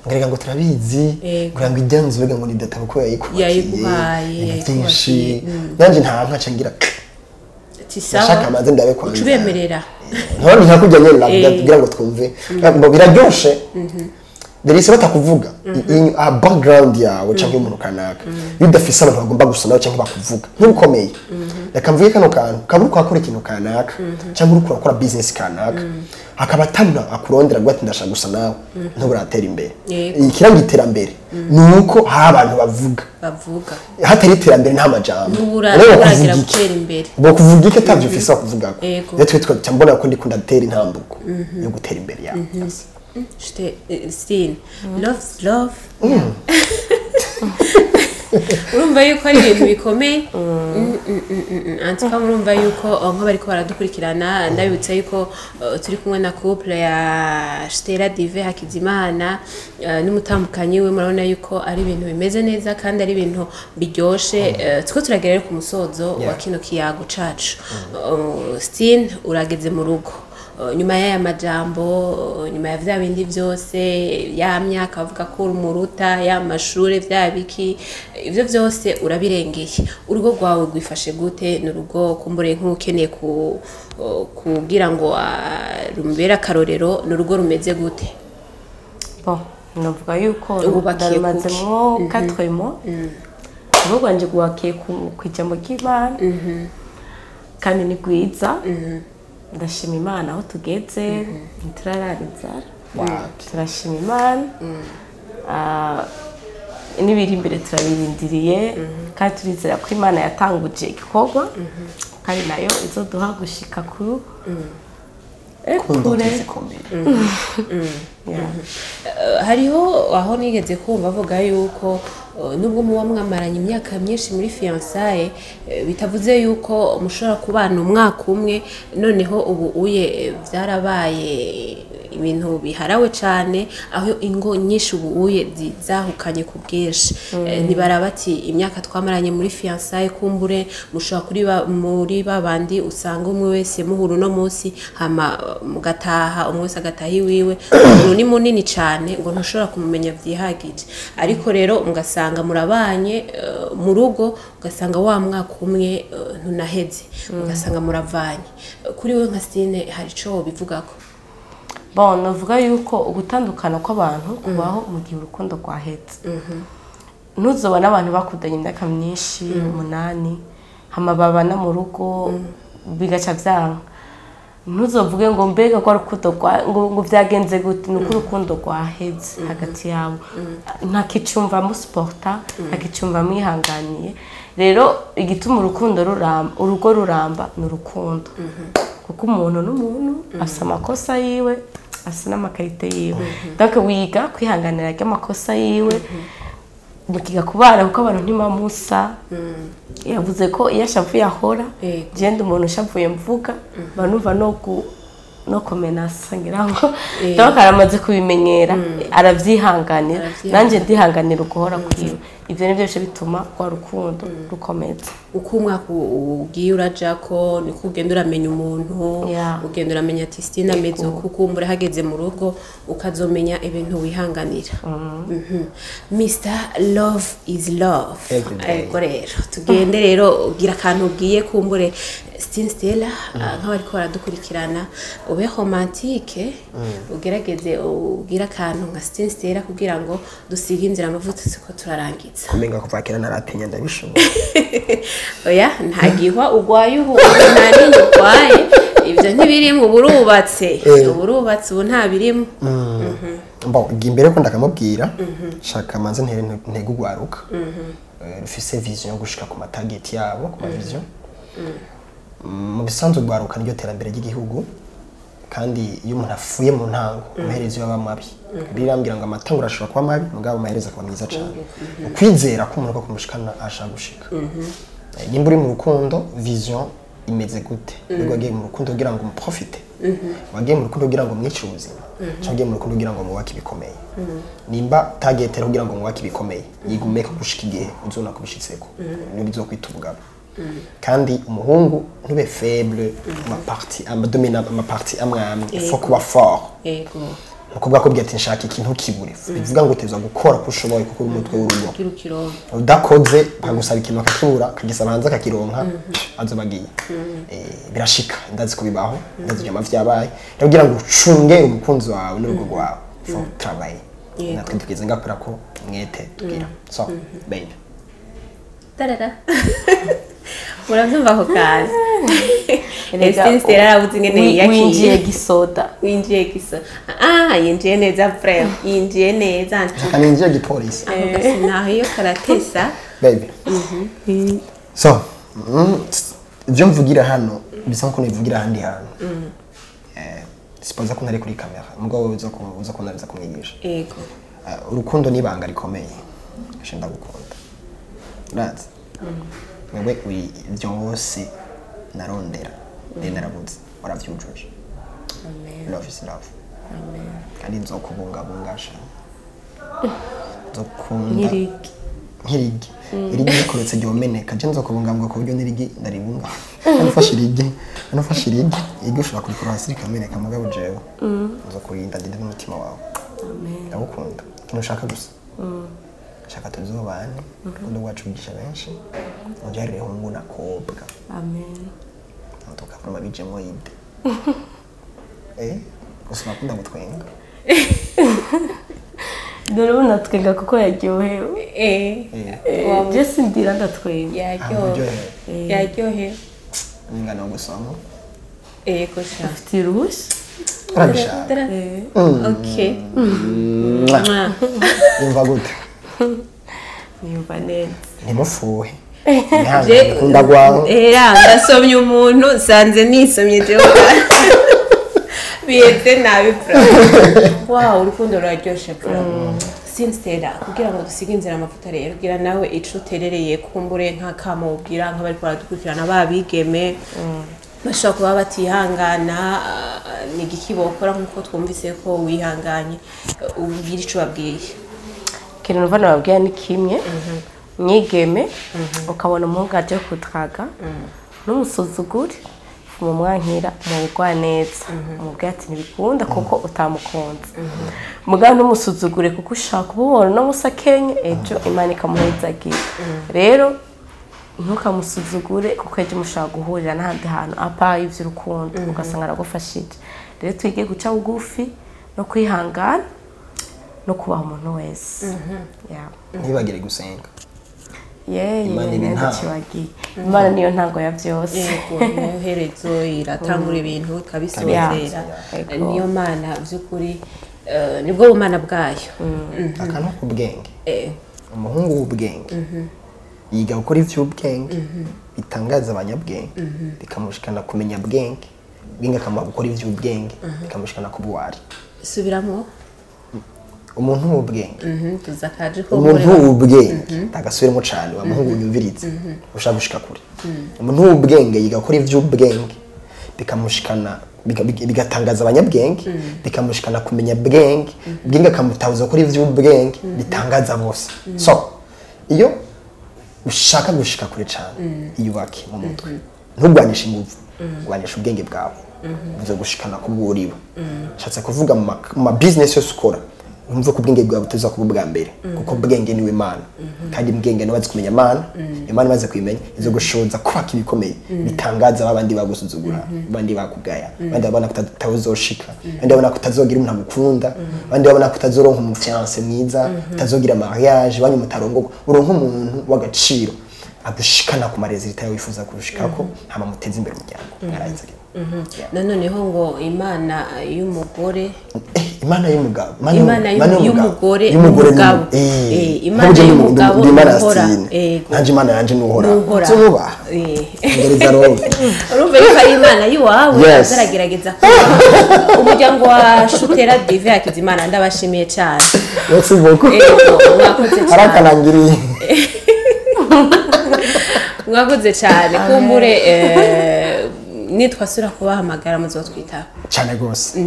ngerega ngo turabizi, kugira ngo ijya nzu ngo ni data kuko yayikubakiye. Yayiguhaye, ibintu byinshi. Yayikubakiye. Nanje nta nkaca ngira Ati ndashaka sawa, amaze ndabe kwanza. Ucubemerera. Ntabwo ntakujya nyine kugira ngo twumve ngo biraryoshe. Derese batakuvuga a background yawe cyangwa umuntu kanaka, iyo udafise abantu bagomba gusa nawe cyangwa bakuvuga ntukomeye. Reka mvuge kano kantu: kaba uriko urakora ikintu kanaka cyangwa uriko urakora business kanaka, hakaba atamuna akurondera ngo ati: "Ndashaka gusa nawe," ntuburatera imbere. Ikiranga iterambere ni uko hari abantu bavuga. Bavuga. Hatari iterambere nta majambo. Ntubura- Rero ntuburagira bakuvuga iki? gutera imbere. Bokuvuga iki atavyo ufise bakuvugako? Yego. Rero twe twe mbona ko ndikunda gutera intambuko yo gutera imbere yawe. Yes. Shite, Stine, love is love. Urumva yuko ari ibintu bikomeye. En tout cas, murumva yuko nk'abariko baradukurikirana, ndabibutsa yuko turi kumwe na couple ya Stella Dive Hakizimana n'umutambukanyi we. Murabona yuko ari ibintu bimeze neza kandi ari ibintu biryoshe. Turiko turagera rero ku musozo wa kino kiyago cacu. Stine, urageze mu rugo nyuma y'aya majambo, nyuma ya vya bindi byose, ya myaka bavuga ko uri umuruta, ya mashure, vya biki, ivyo byose urabirengeye. Urugo rwawe rwifashe gute? Ni urugo kumbure nk'ukeneye kugira ngo rumubere akarorero, ni urugo rumeze gute? Bon, navuga yuko Wubakiye ndarumazemwo 4 mois. Urugo rwanje rwubakiye ku ijambo ry'Imana kandi ni rwiza. Ndashima Imana aho tugeze, ntiturarara inzara. Turashima Imana. N'ibiri imbere turabirindiriye, kandi turizera ko Imana yatanguje igikorwa kandi nayo izoduha gushika kuri Ku ndoto kure. zikomeye. Yeah. Hariho aho nigeze kumva bavuga yuko nubwo muba mwamaranye imyaka myinshi muri fiançailles, bitavuze yuko mushobora kubana umwaka umwe. Noneho ubu uye byarabaye ibintu biharawe cyane, aho ingo nyinshi ubu uye zahukanye ku bwinshi. Ntibaraba ati imyaka twamaranye muri fiançailles, kumbure mushobora kuri muri ba bandi usanga umwe wese muhura uno munsi, hama mugataha, umwe wese agataha iwiwe. Umuntu ni munini cyane ngo ntushobora kumumenya byihagije, ariko rero mugasanga murabanye mu rugo, ugasanga wa mwaka umwe ntunaheze, ugasanga muravanye. Kuri we nka Stine, hari ico wobivugako? Bon, navuga yuko ugutandukana kw'abantu kubaho mu gihe urukundo rwahetse. Ntuzobona abantu bakundanye imyaka myinshi, 8, hama babana mu rugo bigaca vyanka, ntuzovuge ngo mbega ko urukundo ngo vyagenze gute. Ni uko urukundo rwaheze hagati yabo, ntakicumva musupporta, ntakicumva mwihanganiye. Rero igituma urukundo ruramba, urugo ruramba, ni urukundo, kuko umuntu n'umuntu afise amakosa yiwe, afise n'ama qualités yiwe. Donc wiga kwihanganira ry'amakosa yiwe, mukiga kubana, kuko abantu ntibamusa. Yavuze ko iyo ashavuye ahora. Genda umuntu ushavuye mvuga mba numva no komenasa, ngira ngo donc aramaze kubimenyera, aravyihanganira. Aravyihanganira. Nanjye ndihanganira uguhora kwiwe. Ivyo nivyo bice bituma rwa rukundo rukomeza. Uko umwaka ugiye uraja ko niko ugenda uramenya umuntu, ugenda uramenya ati Stine ameze uku, kumbura hageze mu rugo ukazomenya ibintu wihanganira. Mr Love is Love. Every day. Ariko rero tugende rero, ugira akantu ugiye kumbure. Stine Stella, nk'abariko baradukurikirana, ube romantique, ugerageze ugire akantu nka Stine Stella kugira ngo dusige inzira amavuta, siko turarangiza. Kumenga kuva kera naratinya, ndabishobora. Oya, nta gihwa ugwaye ubu, nta nini ugwaye, ibyo ntibirimo, ubu urubatse. Ubu urubatse, ubu nta birimo. Bon, imbere ko ndakamubwira, shaka manze ntere ntege ugwaruka rufise vision yo gushika ku ma target yabo, ku ma vision. Mu bisanzwe ugwaruka niryo terambere ry'igihugu, kandi iyo umuntu afuye mu ntango, amaherezo yaba mabi. Birambwira ngo amatanguro ashobora kuba mabi, mugabo amaherezo akaba mwiza cyane. Ukwizera ko umuntu ko kumushikana ashaka gushika. Nimba uri mu rukundo, vision imeze gute? Mbega wagiye mu rukundo kugira ngo umuprofite, wagiye mu rukundo kugira ngo mwicire ubuzima, cyangwa wagiye mu rukundo kugira ngo mwubake ibikomeye? Nimba target ari kugira ngo mwubake ibikomeye, yigumeko gushika igihe uzona kubishitseko, niyo bizokwita ubugabo. Kandi umuhungu ntube faible ama partie, ama domaine, ama partie amwe amwe, il faut kuba fort. Umukobwa akubwira ati nshaka ikintu, kibure, bivuga ngo utezwa gukora uko ushoboye, kuko uri umutwe w'urugo. Kugira ukironka. Udakoze, bakagusaba ikintu bakakibura, akagisaba hanze akakironka, azoba agiye. Birashika, ndazi ko bibaho, ndazi ibyo vyabaye. Rero kugira ngo ucunge umukunzi wawe n'urugo rwawe, faut travailler. Natwe tugeze ngakora ko mwete tugira so babe. Tarara, murabyumva ako kazi. Erega, Stine Stella arabuze ingene yiyakira. Winjiye gisoda. Winjiye giso, ah, yinjiye neza, vraiment yinjiye neza. Kaninjiye gipolisi. Ako gasinaho iyo karatesa. Baby, so ibyo mvugira hano bisa nkuko nivugira ahandi hantu. Sipoza ko ntari kuri kamera, mugabo uza kunariza kumwigisha. Urukundo ni ibanga rikomeye. Ashe ndagukunda, urazi wewe uri byose narondera, rero narabuze, waravyujuje. Love is love. Kandi nzokubungabunga sha, nzokunda Nk'irigi. Nk'irigi, irigi rikorotse ryomeneka. Je nzokubungabunga ku buryo n'irigi ndaribunga. Hano ufashe irigi, hano ufashe irigi, irigi ushobora kurikora hasi rikameneka, mugabo jewe nzokurinda, ndinde n'umutima wawe. Ndagukunda. Ikintu ushaka gusa, shaka tuzobane, urukundo rwacu rwigisha benshi, unbyarire hungu na kobwa. Amen. Tukavuma bijemo ide. Gusa nakunda gutwenga. Dore ubu natwenga kuko yaryohewe. Je sindira, ndatwenga. Yaryohewe. Aryohewe. Yaryohewe. Ingano yo gusoma. Yego sha. Ufite uruhushya. Urabishaka. Tara. Okay. Mwah. Mwah. Yumva gute? Niyumva neza. Ntimufuhe. Ihangane, kunda gwawe. Era ndasomye umuntu, nsanze nisomye jewe, biheze nabi bro. Wow, urukundo ruraryoshe bro. Sincera, kugira ngo dusige inzira amavuta rero, kugira nawe ico uterereye, kumbure nk'akamo ubwira nk'abariko baradukurikirana babigeme bashobora kuba batihangana, ni igiki bokora nk'uko twumvise ko wihanganye? Ubwira ico babwiye. Ikintu numva nababwira ni kimwe: mwigeme ukabona umuhungu aje kudraga, ntumusuzugure, mumwankira mubugwa neza, umubwire ati ntibikunda kuko utamukunze. Mugabo ntumusuzugure, kuko ushaka kububona uno musi akenye, ejo Imana ikamuhezagira. Rero ntukamusuzugure, kuko ejo mushobora guhurira n'ahandi hantu apa ivy'urukundo, ugasanga aragufashije. Rero twige guca bugufi no kwihangana no kubaha umuntu wese. Yeah. Ntibagire gusenga. Ye. Imana iba intango. Ndacibagiye, Imana niyo ntango ya byose. Yego, niyo herezo, iratangura ibintu ikabisozera. Yego. Niyo Mana by'ukuri, nibwo bumana bwayo. Akantu k'ubwenge. Umuhungu w'ubwenge yiga gukora ivy'ubwenge bitangaza abanyabwenge, bikamushikana kumenya bwenge, bwenge akamuha gukora ivy'ubwenge, bikamushikana ku buwari. Subiramo. Umuntu w'ubwenge. Tuza kaje ko Umuntu w'ubwenge, ndagasubiremo cane, wa muhungu unyumvirize ushaka gushika kure, umuntu w'ubwenge yiga gukora ivy'ubwenge bikamushikana bigatangaza abanyabwenge, bikamushikana kumenya bwenge, bwenge akamutahuza gukora ivy'ubwenge bitangaza bose. So iyo ushaka gushika kure cane, iyubake mu mutwe, ntugwanishe inguvu, gwanisha ubwenge bwawe, buze gushikana ku bwuriwe. Nshatse kuvuga mu ma business yose ukora, wumve ko ubwenge bwawe buteza kuba ubwa mbere, kuko ubwenge niwe Mana, kandi ubwenge niwe azi kumenya Mana. Imana imaze kuyimenya izogushoboza kubaka ibikomeye bitangaza babandi bagusuzugura, abandi bakugaya, abandi babona ko utazoshika, abandi babona ko utazogira umuntu agukunda, abandi babona ko utazoronka umu fiancé mwiza, utazogira mariage, banyu mutarongorwa, uronka umuntu w'agaciro agushikana ku ma résultats wifuza gushikako, hama muteze imbere umuryango. Mwarahize. Yeah. Nanoneho ngo Imana y'umugore Imana y'umugabo, Imana y'umugore y'umugore n'umugabo. Imana y'umugabo y'umugabo Imana n'uhora. Stine. Ego. Nanje Imana yanje nuhora. N'uhoraho. Zuba. Ngereza roho. Urumva yuko ari Imana y'iwawe. Yes. Azaragerageza kubaha umuryango wa Shutera Dive Hakizimana. Ndabashimiye cyane. Merci beaucoup. Ego, mwakoze cyane. Arakanangiriye. Mwakoze cyane. Kumbure nitwasubira kubahamagara muzotwitaba. Cyane rwose.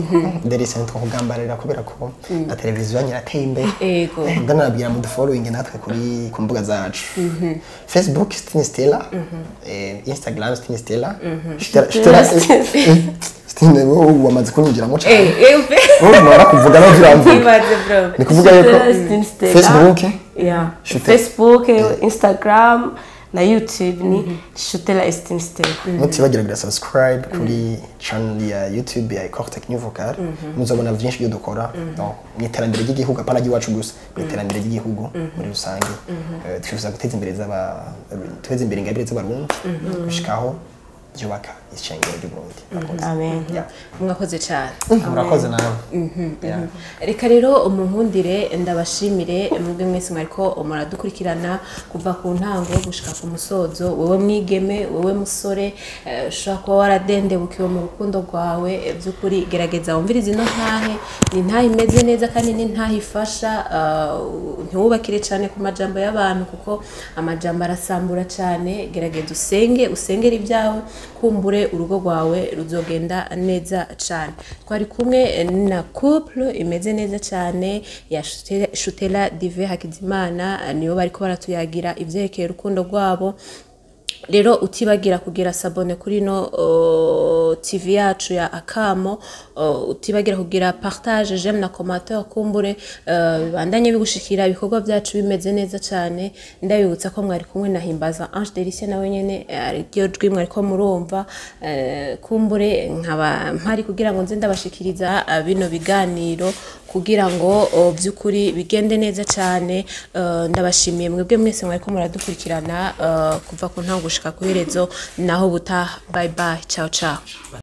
Ndetse nitwo kugambarira kubera ko na televiziyo yanyu irateye imbere. Ego. Ndanababwira mu dufollowing natwe kuri ku mbuga zacu. Facebook Stine Stella, Instagram Stine Stella. Stella Stella Stine, wowe wamaze kunyinjiramo cyane. Wowe warakuvuga no uramvuga. Ibaze bro. Ni kuvuga yuko Stine Stella. Facebook Yeah. Shutera. Facebook, Instagram na YouTube ni Shutera Estine Stella. Mutibagira kugira subscribe kuri channel ya YouTube ya Ecole Technique Vocale, muzobona vyinshi byo dukora. Donc mu iterambere ry'igihugu, apana ry'iwacu gusa, mu iterambere ry'igihugu muri rusange. Twifuza guteza imbere z'aba guteza imbere ingabire z'abarundi gushikaho byubaka ishengero ry'Uburundi. Murakoze. Amen. Yeah. Mwakoze cyane. Murakoze nawe. Yeah. Reka rero umunkundire ndabashimire mwebwe mwese mwariko muradukurikirana kuva ku ntango gushika ku musozo. Wowe mwigeme, wowe musore, ushobora kuba waradendebukiwe mu rukundo rwawe, by'ukuri gerageza wumvirize ino ntahe. Ni intahe imeze neza kandi ni intahe ifasha. Ntiwubakire cyane ku majambo y'abantu kuko amajambo arasambura cyane. Gerageza usenge, usengere ibyawe, kumbure urugo rwawe ruzogenda neza cyane. Twari kumwe na couple imeze neza cyane ya Shutera Dive Hakizimana, nibo bariko baratuyagira ivyerekeye urukundo rwabo. Rero utibagira kugira s'abonner kuri no TV yacu ya Akamo, utibagira kugira partage, j'aime na commentaire, kumbure bibandanye bigushikira ibikorwa byacu bimeze neza cyane. Ndabibutsa ko mwari kumwe na Himbaza Ange Delicia, nawe nyene ariryo jwi mwariko murumva. Kumbure nkaba mpari kugira ngo nze ndabashikiriza bino biganiro kugira ngo by'ukuri bigende neza cyane. Ndabashimiye mwebwe mwese mwariko muradukurikirana kuva ku ntango gushika ku iherezo. Naho butaha, bye bye, ciao ciao.